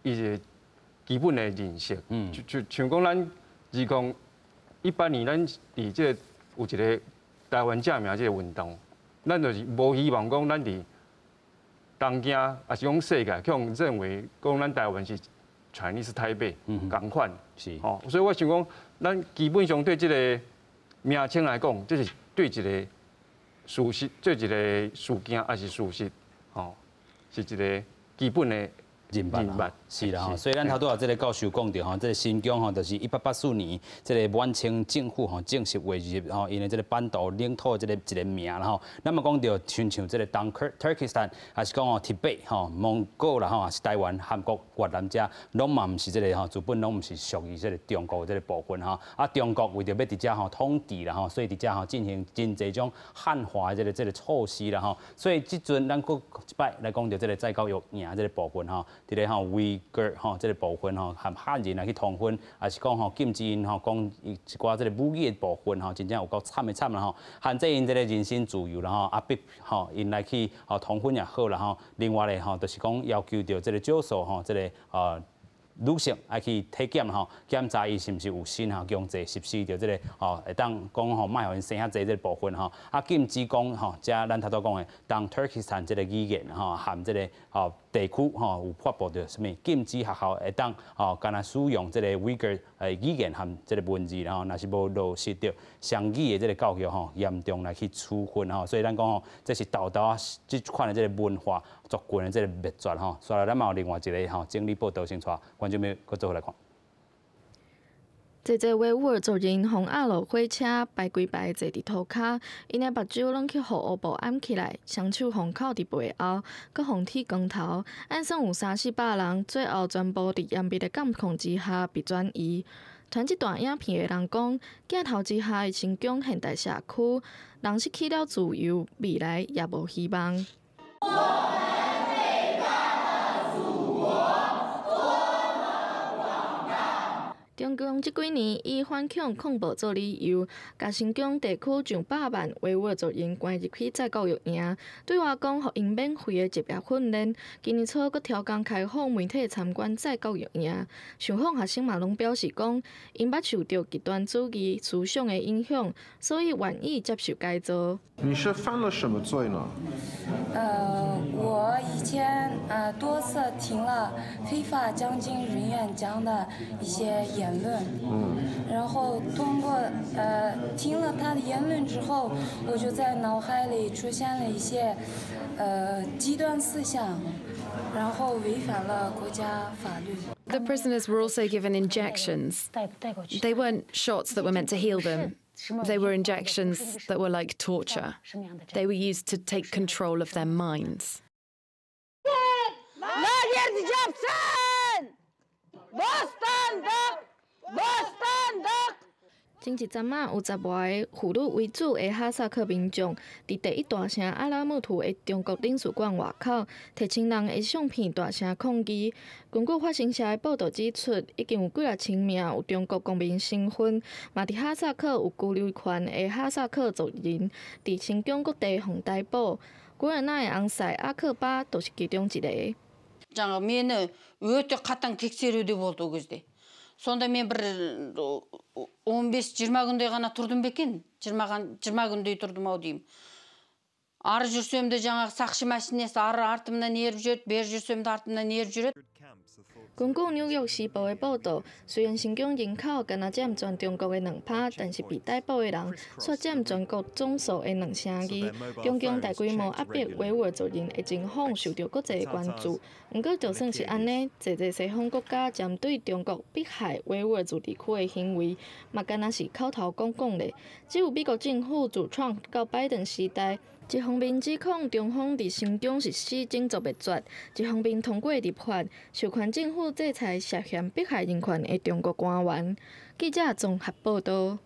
伊一個基本的認識。就像講咱2018年，咱佇這个有一个台灣正名這个運動，咱就是無希望講咱佇東京，抑是講世界，去予認為講咱台灣是 Chinese Taipei，仝款。吼，所以我想講，咱基本上對這个名稱來講，這是對一个事實，對一个事件抑是事實，吼，是一个基本的認捌，是啦吼，所以咱頭拄仔這个教授講著吼，這个新疆吼，就是1884年這个滿清政府吼正式劃入吼，𪜶的這个版圖領土這个一个名啦吼。咱嘛講著親像這个東 Turkestan，抑是講吼鐵北吼蒙古啦吼，抑是台灣、韓國、越南遮，攏嘛毋是這个吼，基本攏毋是屬於這个中國這个部分吼。啊，中國為著欲佇遮吼統治啦吼，所以佇遮吼進行真濟種漢化的這個措施啦吼。所以這陣咱閣一擺來講著這个再教育營這个部分吼。佇咧吼維吾爾吼這个部分吼，和漢人來去通婚，抑是講吼禁止𪜶吼講一寡這个母語的部分吼，真正有夠慘的慘啦吼。限制𪜶這个人身自由啦吼，壓迫吼𪜶來去吼通婚也好啦吼。另外咧吼，就是講要求著這个少數吼這个女性愛去體檢吼，檢查伊是毋是有身吼強制實施著這个吼，會當講吼，莫予𪜶生遐濟這個部分吼，啊禁止講吼，遮咱頭拄講的東突爾斯坦這个語言吼，含這个吼地區吼有發布著啥物禁止學校會當吼，干焦使用這个維吾爾語言含這个文字，吼，若是無落實著雙語的這个教育吼，嚴重來去處分吼。所以咱講吼，這是沓沓仔這款的這个文化族群的這个滅絕吼。所以咱嘛有另外一个吼整理報道，先帶觀眾朋友閣做伙來看。濟濟維吾爾族人予押落火車排規排坐佇塗跤，𪜶的目睭攏去予烏布掩起來，雙手予銬佇背後，閣予剃光頭。按算有三四百人，最後全部佇嚴密的監控之下被轉移。傳這段影片的人講，鏡頭之下的新疆現代社區，人失去了自由，未來也無希望。我們偉大的祖國多麼廣大。中共這幾年以反恐抗暴做理由，共新疆地區上百萬維吾爾族人關入去再教育營，對外講予𪜶免費的職業訓練。今年初閣調工開放媒體參觀再教育營，受訪學生嘛攏表示講，𪜶捌受著極端主義思想的影響，所以願意接受改造。你是犯了什麼罪呢？我以前多次聽了非法監禁人員講的一些言論，然後通過聽了他的言論之後，我就在腦海裡出現了一些極端思想，然後違反了國家法律。 The prisoners were also given injections. They weren't shots that were meant to heal them. They were injections that were like torture. They were used to take control of their minds. Лагерь жапсын! Бостандық! Бостандық! 前一陣仔有10外个婦女為主的哈薩克民眾，佇第一大城阿拉木圖的中國領事館外口，提親人的相片大聲抗議。根據法新社的報道指出，已經有幾若千名有中國公民身份，嘛佇哈薩克有居留權的哈薩克族人，佇新疆各地予逮捕。古爾奈的翁婿阿克巴就是其中一個。 Жаңағы мені өте қатаң тексеруде болды ол кезде. Сонда мен бір 15-20 күндей ғана тұрдым ба екен? 20 күндей тұрдым ау деймін. Ары жүрсем де жаңағы сақшы машинесі ары артымнан еріп жүреді, бері жүрсем де артымнан еріп жүреді. 根據紐約時報的報道，雖然新疆人口干焦佔全中國的2%，但是被逮捕的人卻佔全國總數的2成2。中共大規模壓迫維吾爾族人的情況受著國際的關注。毋過，就算是按呢，濟濟西方國家針對中國迫害維吾爾自治區的行為，嘛敢若是口頭講講咧。只有美國政府自川普到拜登時代，一方面指控中方佇新疆實施種族滅絕，一方面通過立法授權政府制裁涉嫌迫害人權的中國官員。記者綜合報道。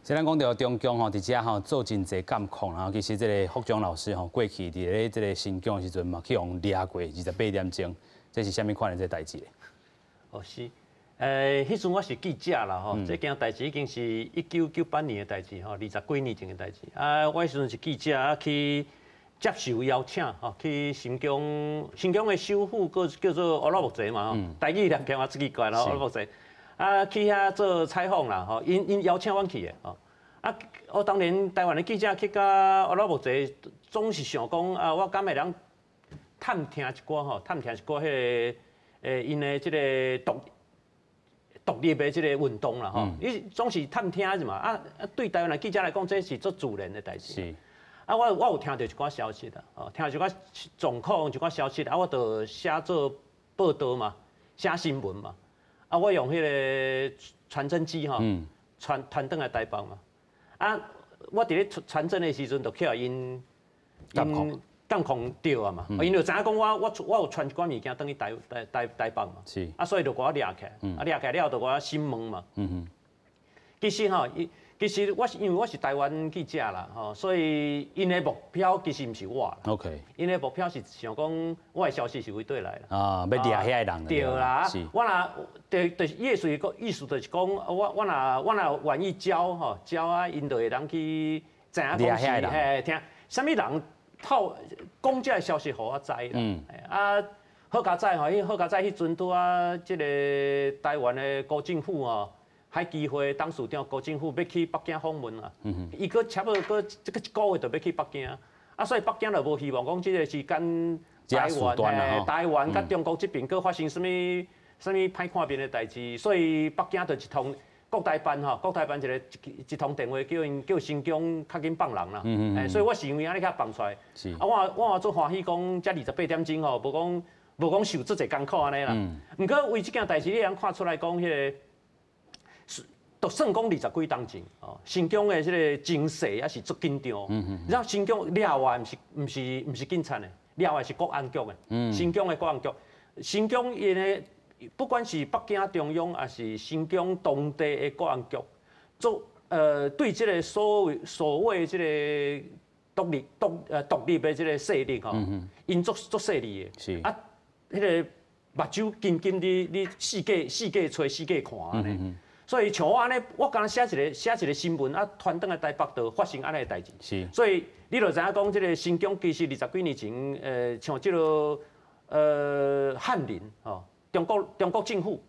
雖然講著中共吼，佇遮吼做真濟監控，然後其實這个福江老師吼過去佇咧這个新疆的時陣嘛，去予掠過28點鐘，這是啥物款的這个代誌咧？哦是，彼陣我是記者啦吼，這件代誌已經是1998年的代誌吼，20幾年前的代誌。啊，我彼時陣是記者，啊去接受邀請吼，去新疆，新疆的首府閣叫做烏魯木齊嘛吼，台語念起來真奇怪啦，烏魯木齊。啊，去遐做採訪啦吼，𪜶邀請阮去的吼。啊，我當年台灣的記者去到烏魯木齊，總是想講啊，我敢會當探聽一寡吼，探聽一寡彼个𪜶的這个獨立的這个運動啦吼，你總是探聽者嘛，啊啊，對台灣的記者來講，這是足自然的代誌。啊，我有聽著一寡消息啦，哦，聽一寡狀況，一寡消息，啊，我就寫做報報道嘛，寫新聞嘛。啊，我用彼个傳真機吼，傳傳轉來台北嘛。啊，我佇咧傳真的時陣，就去予𪜶監控著啊嘛。𪜶就知影講我有傳一寡物件轉去台北嘛。啊，所以就共我掠起來，啊掠起來了後就共我審問嘛。其實吼，其實我是因為我是台灣記者啦，吼，所以𪜶的目標其實毋是我啦。 𪜶的目標是想講我的消息是佗佗來啦。啊，欲掠遐个人。對啦，我若就是伊的意思就是講，我若願意交吼交啊，𪜶就會當去知影講是嘿聽啥物人透講這个消息予我知啦。啊，好佳哉吼，彼好佳哉彼陣拄啊，這个台灣的辜振甫吼。海基會董事長辜振甫欲去北京訪問啊，伊閣差不多閣這個一个月就欲去北京，啊，所以北京就無希望講這个時間台灣台灣佮中國這邊閣發生啥物啥物歹看面的代誌，所以北京就一通國台辦吼，國台辦一通電話叫𪜶叫新疆較緊放人啦，所以我是因為按呢才放出來，啊，我嘛足歡喜講這28點鐘吼，無講受足濟艱苦按呢啦，毋過為這件代誌你會通看出來講彼个。就算講二十幾冬前，哦，新疆的這个情勢也是足緊張。你知影新疆掠我毋是警察的，掠我是國安局的。新疆的國安局，新疆𪜶的不管是北京中央，抑是新疆當地的國安局，做對這个所謂這个獨立的這个勢力吼，𪜶足細膩的。啊，彼个目睭緊緊你四界揣四界看按呢。所以像我按呢，我敢若寫一个新聞啊，傳轉來台北就發生按呢的代誌。所以你就知影講，這个新疆其實二十幾年前，像這个漢人吼，中國政府，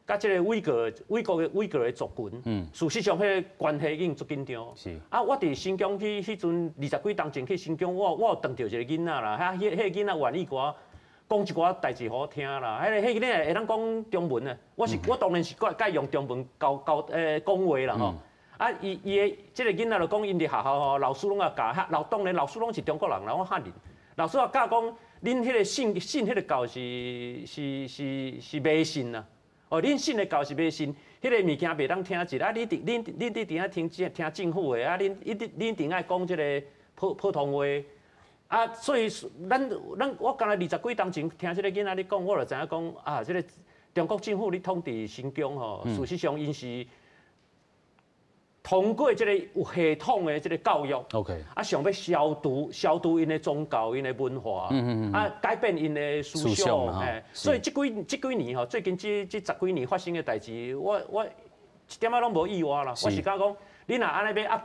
佮這个偉國的族群，事實上彼个關係已經足緊張。啊，我佇新疆去彼陣二十幾冬前去新疆，我有碰著一个囡仔啦，彼個囡仔願意共我講一寡代誌予我聽啦，彼个囡仔會當講中文啊，我當然是佮伊用中文交講話啦吼。啊，伊的這个囡仔就講，𪜶佇學校吼，老師攏共教，老當然老師攏是中國人啦，攏漢人。老師也教講，恁彼个信彼个教是迷信啦。哦，恁信的教是迷信，彼个物件袂當聽一啊，恁佇遐聽政府的啊，恁一定愛講這个普通話。啊，所以咱我敢若二十幾冬前聽這个囡仔咧講，我就知影講啊，這个中國政府咧統治新疆吼，事實上𪜶是通過這个有系統的這个教育啊，想欲消除𪜶的宗教、𪜶的文化，啊，改變𪜶的思想，嘿，所以這幾年吼，最近這十幾年發生的代誌，我一點仔攏無意外啦，我是感覺講。你若按呢欲壓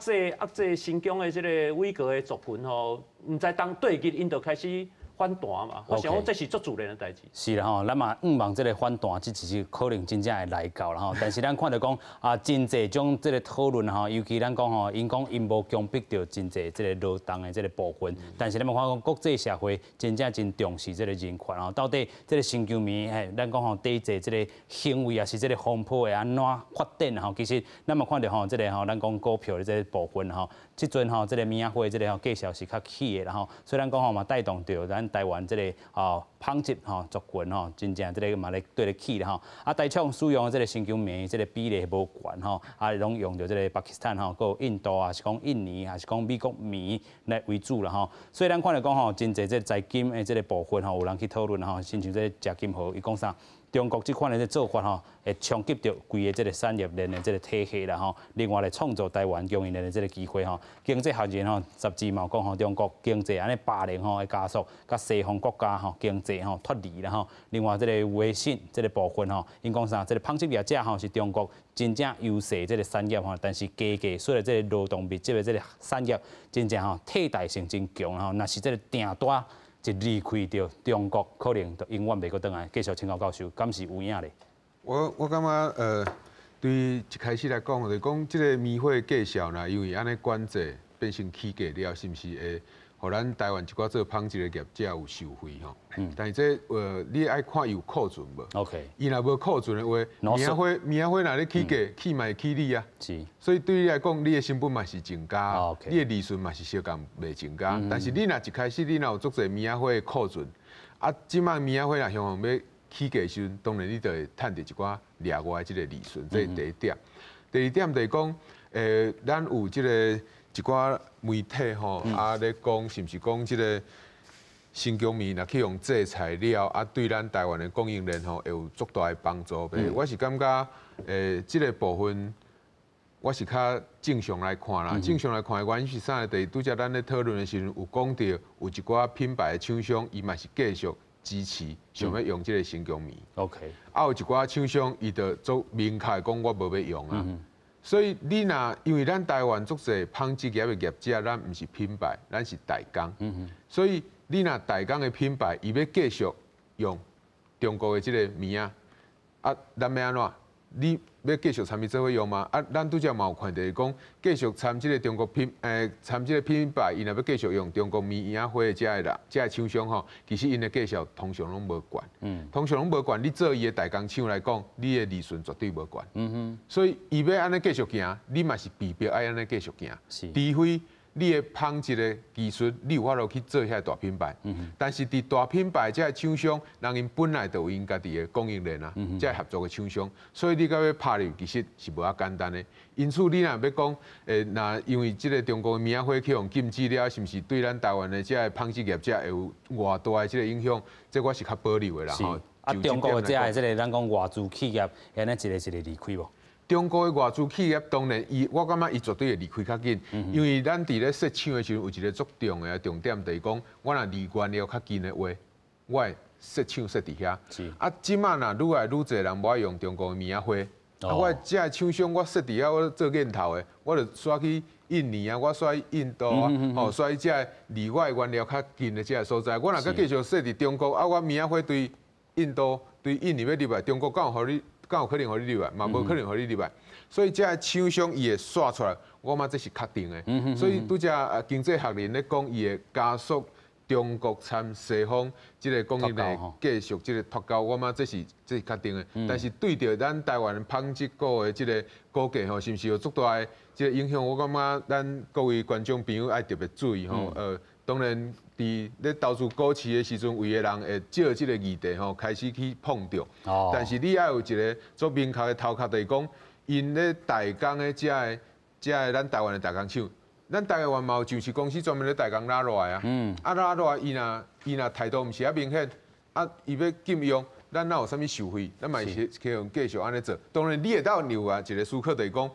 制新疆的這个偉國的族群吼，毋知當對日𪜶就開始反彈嘛。我想講這是足自然的代誌。是啦吼，咱嘛向望這个反彈，這只是可能真正會來到啦吼。但是咱看著講啊，真濟種這个討論吼，尤其咱講吼，𪜶講𪜶無強迫著真濟這个勞動的這个部分，但是咱嘛看講國際社會真正真重視這个人權吼。到底這个新疆棉嘿，咱講吼抵制這个行為抑是這个風波會按怎發展吼？其實咱嘛看著吼，這个吼，咱講股票的這个部分吼，這陣吼這个棉仔花這个吼價數是較起的啦吼，所以咱講吼嘛帶動著咱台灣這个吼紡織吼族群吼，真正這个嘛咧綴咧起啦吼。啊，台廠使用這个新疆棉這个比例無懸吼，啊，攏用著這个巴基斯坦吼，閣有印度啊，是講印尼，還是講美國棉來為主啦吼。所以咱看著講吼，真濟這個財經的這个部分吼，有人去討論吼，親像這個謝金河伊講啥？中國這款的這做法吼，會衝擊著規个這个產業鏈的這个體系啦吼。另外來創造台灣供應鏈的這个機會吼。經濟學人吼雜誌嘛講吼，中國經濟按呢霸凌吼會加速，佮西方國家吼經濟吼脫離啦吼。另外這个微信這个部分吼，𪜶講啥？這个紡織業者吼是中國真正優勢這个產業吼，但是低技術的這个勞動密集的這个產業，真正吼替代性真強吼。若是這个訂單一離開著中國，可能就永遠袂閣轉來。繼續請教教授，敢是有影咧？我感覺對一開始來講，就是講這个棉花價數啦，因為按呢管制變成起價了，是毋是會予咱台灣一寡做紡織的業者有受惠吼？但是這你愛看伊有庫存無伊若無庫存的話，棉仔花若咧起價，起嘛會起你啊。所以對你來講，你的成本嘛是增加，你的利潤嘛是相仝袂增加。但是你若一開始你若有足濟棉仔花的庫存，啊，這擺棉仔花若向欲起价时阵，当然你就会趁著一寡额外的这个利润，这是第一点。第二点就是讲，咱有这个一寡媒体吼，啊咧讲，是毋是讲这个新疆棉若去予制裁了，啊对咱台湾的供应链吼会有足大的帮助。我是感觉，这个部分我是较正常来看啦。正常来看的原因是啥？就是拄才咱咧讨论的时阵有讲著，有一寡品牌的厂商，伊嘛是继续支持想欲用这个新疆棉。 啊有一寡厂商，伊就足明确讲，我无欲用啊。所以你若因为咱台湾足济纺织业的业者，咱毋是品牌，咱是代工。所以你若代工的品牌，伊欲继续用中国的这个棉仔，啊，咱欲按怎？你欲继续参伊做伙用吗？啊，咱拄才嘛有看著讲，继续参这个中国品，参这个品牌，伊若欲继续用中国棉仔花的遮个人，遮个厂商吼，其实𪜶的价数通常拢无悬。通常拢无悬。你做伊的代工厂来讲，你的利润绝对无悬。所以伊欲按呢继续行，你嘛是被逼爱按呢继续行。除非你的纺织的技术，你有法度去做遐大品牌。但是伫大品牌遮个厂商，人𪜶本来就有𪜶家己的供应链啊，遮合作的厂商，所以你閣欲拍入，其实是无遐简单的。因此，你若欲讲，若因为这个中国的棉仔花去予禁止了，是毋是对咱台湾的遮个纺织业者会有偌大的这个影响？这我是较保留的啦。吼。啊，中国的遮个这个咱讲外资企业，按呢一个一个离开无？中国的外资企业当然，伊我感觉伊绝对会离开较紧，因为咱伫咧设厂的时阵有一个足重的重点，就是讲我若离原料较近的话，我会设厂设伫遐。啊，这马若愈来愈济人无爱用中国的棉仔花，啊，我遮个厂商我设伫遐，我做源头的，我就徙去印尼啊，我徙去印度啊，吼，徙去遮个离我的原料较近的遮个所在。我若阁继续设伫中国，啊，我棉仔花对印度、对印尼欲入来，中国敢有予你？敢有可能予你入来？嘛无可能予你入来，所以遮个厂商伊会徙出来，我感觉这是确定的。所以拄才经济学人咧讲，伊会加速中国参西方这个供应链继续这个脱钩，我感觉这是确定的。但是对著咱台湾纺织股的这个股价吼，是毋是有足大的这个影响？我感觉咱各位观众朋友爱特别注意吼。当然，伫咧投资股市的时阵，有的人会借这个议题吼开始去碰著。但是你爱有一个足明确的头壳，就是讲，𪜶咧代工的遮个遮个咱台湾的代工厂，咱台湾嘛有上市公司专门咧代工拉热啊。啊拉热，伊若态度毋是遐明显，啊伊欲禁用，咱哪有啥物受惠？咱嘛是可以继续按呢做。当然，你会当留啊一个思考，就是讲，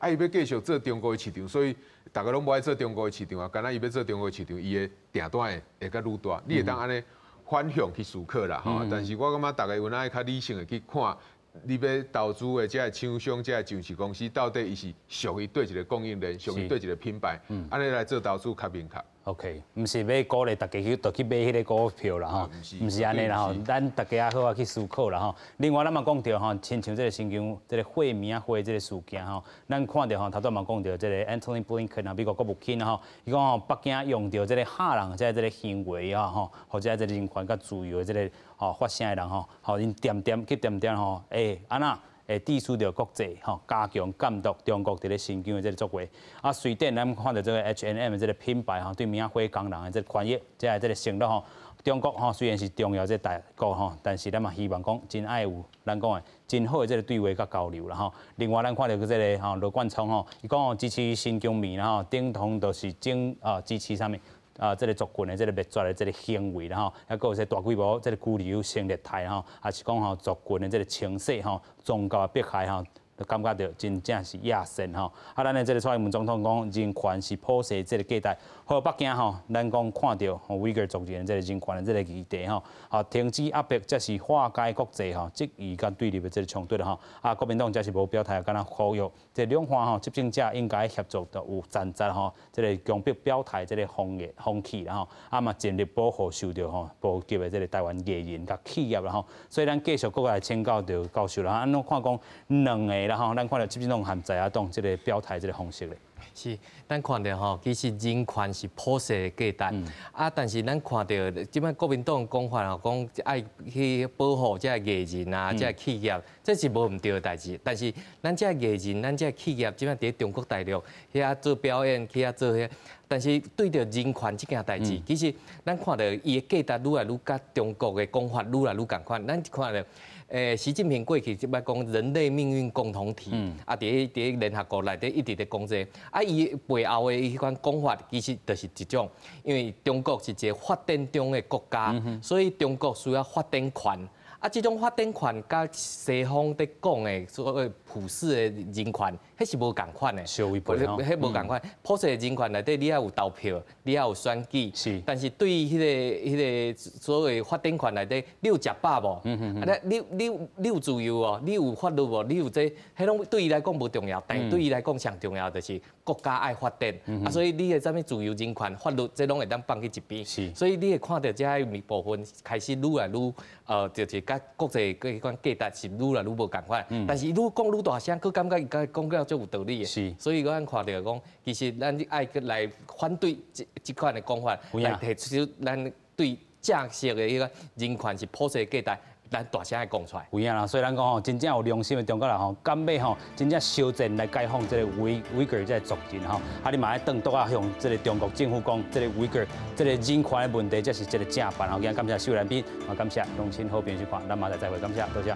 啊伊欲继续做中国的市场，所以逐家拢无爱做中国的市场啊。敢若伊欲做中国的市场，伊的订单会会阁愈大。你会当按呢反向去思考啦，吼。但是我感觉逐家有影爱较理性的去看，你欲投资的遮个厂商、遮个上市公司，到底伊是属于佗一个供应链，属于佗一个品牌，按呢来做投资较明确。 OK，毋是欲鼓励逐家去，就去买彼个股票啦吼，毋是按呢啦吼，咱逐家好好去思考啦吼。另外，咱嘛讲著吼，亲像这个新疆这个血棉花这个事件吼，咱看著吼，头拄嘛讲著这个 Antony Blinken 啊，美国国务卿吼，伊讲吼，北京用著这个嚇人，这个行为啊吼，或者这个人权佮自由的这个吼发声的人吼，吼𪜶恬恬去恬恬吼，按怎？会致使著国际吼加强监督中国伫咧新疆的这个作为。啊，瑞典咱看著这个 H&M 这个品牌吼，对棉仔花工人的这个权益，这个这个承诺吼，中国吼虽然是重要这个大国吼，但是咱嘛希望讲真爱有咱讲的真好的这个对话佮交流啦吼。另外，咱看著这个吼罗冠聪吼，伊讲吼支持新疆棉啦吼，等同就是整啊支持啥物？啊，这个族群的这个灭绝的这个行为啦吼，抑阁有这大规模这个拘留生虐待吼，抑是讲吼族群的这个清洗吼，宗教的迫害吼，都感觉著真正是野心吼。啊，咱的这个蔡英文总统讲，人权是普世这个价值。好，北京吼，咱讲看著吼维吾尔族人这个人权的这个议题吼，啊，停止压迫，才是化解国际吼质疑佮对立的这个冲突吼。啊，国民党才是无表态，敢若呼吁这两岸吼执政者应该协作，著有站在吼这个强迫表态这个风风气啦吼。啊嘛尽力保护受著吼波及的这个台湾艺人佮企业啦吼。所以咱继续阁来请教著教授啦，按怎看讲两个啦吼，咱看著执政党和在野党这个表态这个方式咧。是，咱看著吼，其實人權是普世的價值，啊，但是咱看著這擺國民黨講法吼，講愛去保護這个藝人啊，這个企業，這是無毋對的代誌。但是咱這个藝人，咱這個企業，這擺佇中國大陸遐做表演，去遐做遐，但是對著人權這件代誌，其實咱看著伊的價值愈來愈佮中國的講法愈來愈仝款。咱看著，習近平過去這擺講人類命運共同體，啊，佇聯合國內底一直佇講這個，啊，伊背後的彼款講法其實就是一種，因為中國是一個發展中的國家，所以中國需要發展權。啊，這種發展權佮西方佇講的所謂普世的人權，彼是無仝款的。相違背吼。彼無仝款。普世的人權內底，你愛有投票，你愛有選舉。但是對彼個所謂發展權內底，你有食飽無？啊，你有自由無？你有法律無？你有這，彼攏對伊來講無重要，但對伊來講上重要就是國家愛發展。啊，所以你的啥物自由人權、法律，這攏會當放去一邊。所以你會看著這个部分開始愈來愈，就是佮國際彼款價值是愈來愈無仝款。但是伊愈講愈大聲，閣感覺伊講了足有道理的。所以咱看著講，其實咱愛來反對這款的講法，來提出咱對正式的彼個人權是普世價值，咱大聲愛講出來。有影啦，所以咱講吼，真正有良心的中國人吼，敢欲吼，真正相戰來解放這個維吾爾這個族人吼，啊，你嘛愛轉倒啊向這個中國政府講，這個維吾爾這個人權的問題，才是這個正辦吼。今日感謝秀蘭斌，嘛感謝鄉親好朋友收看，咱明仔載再會，感謝，多謝。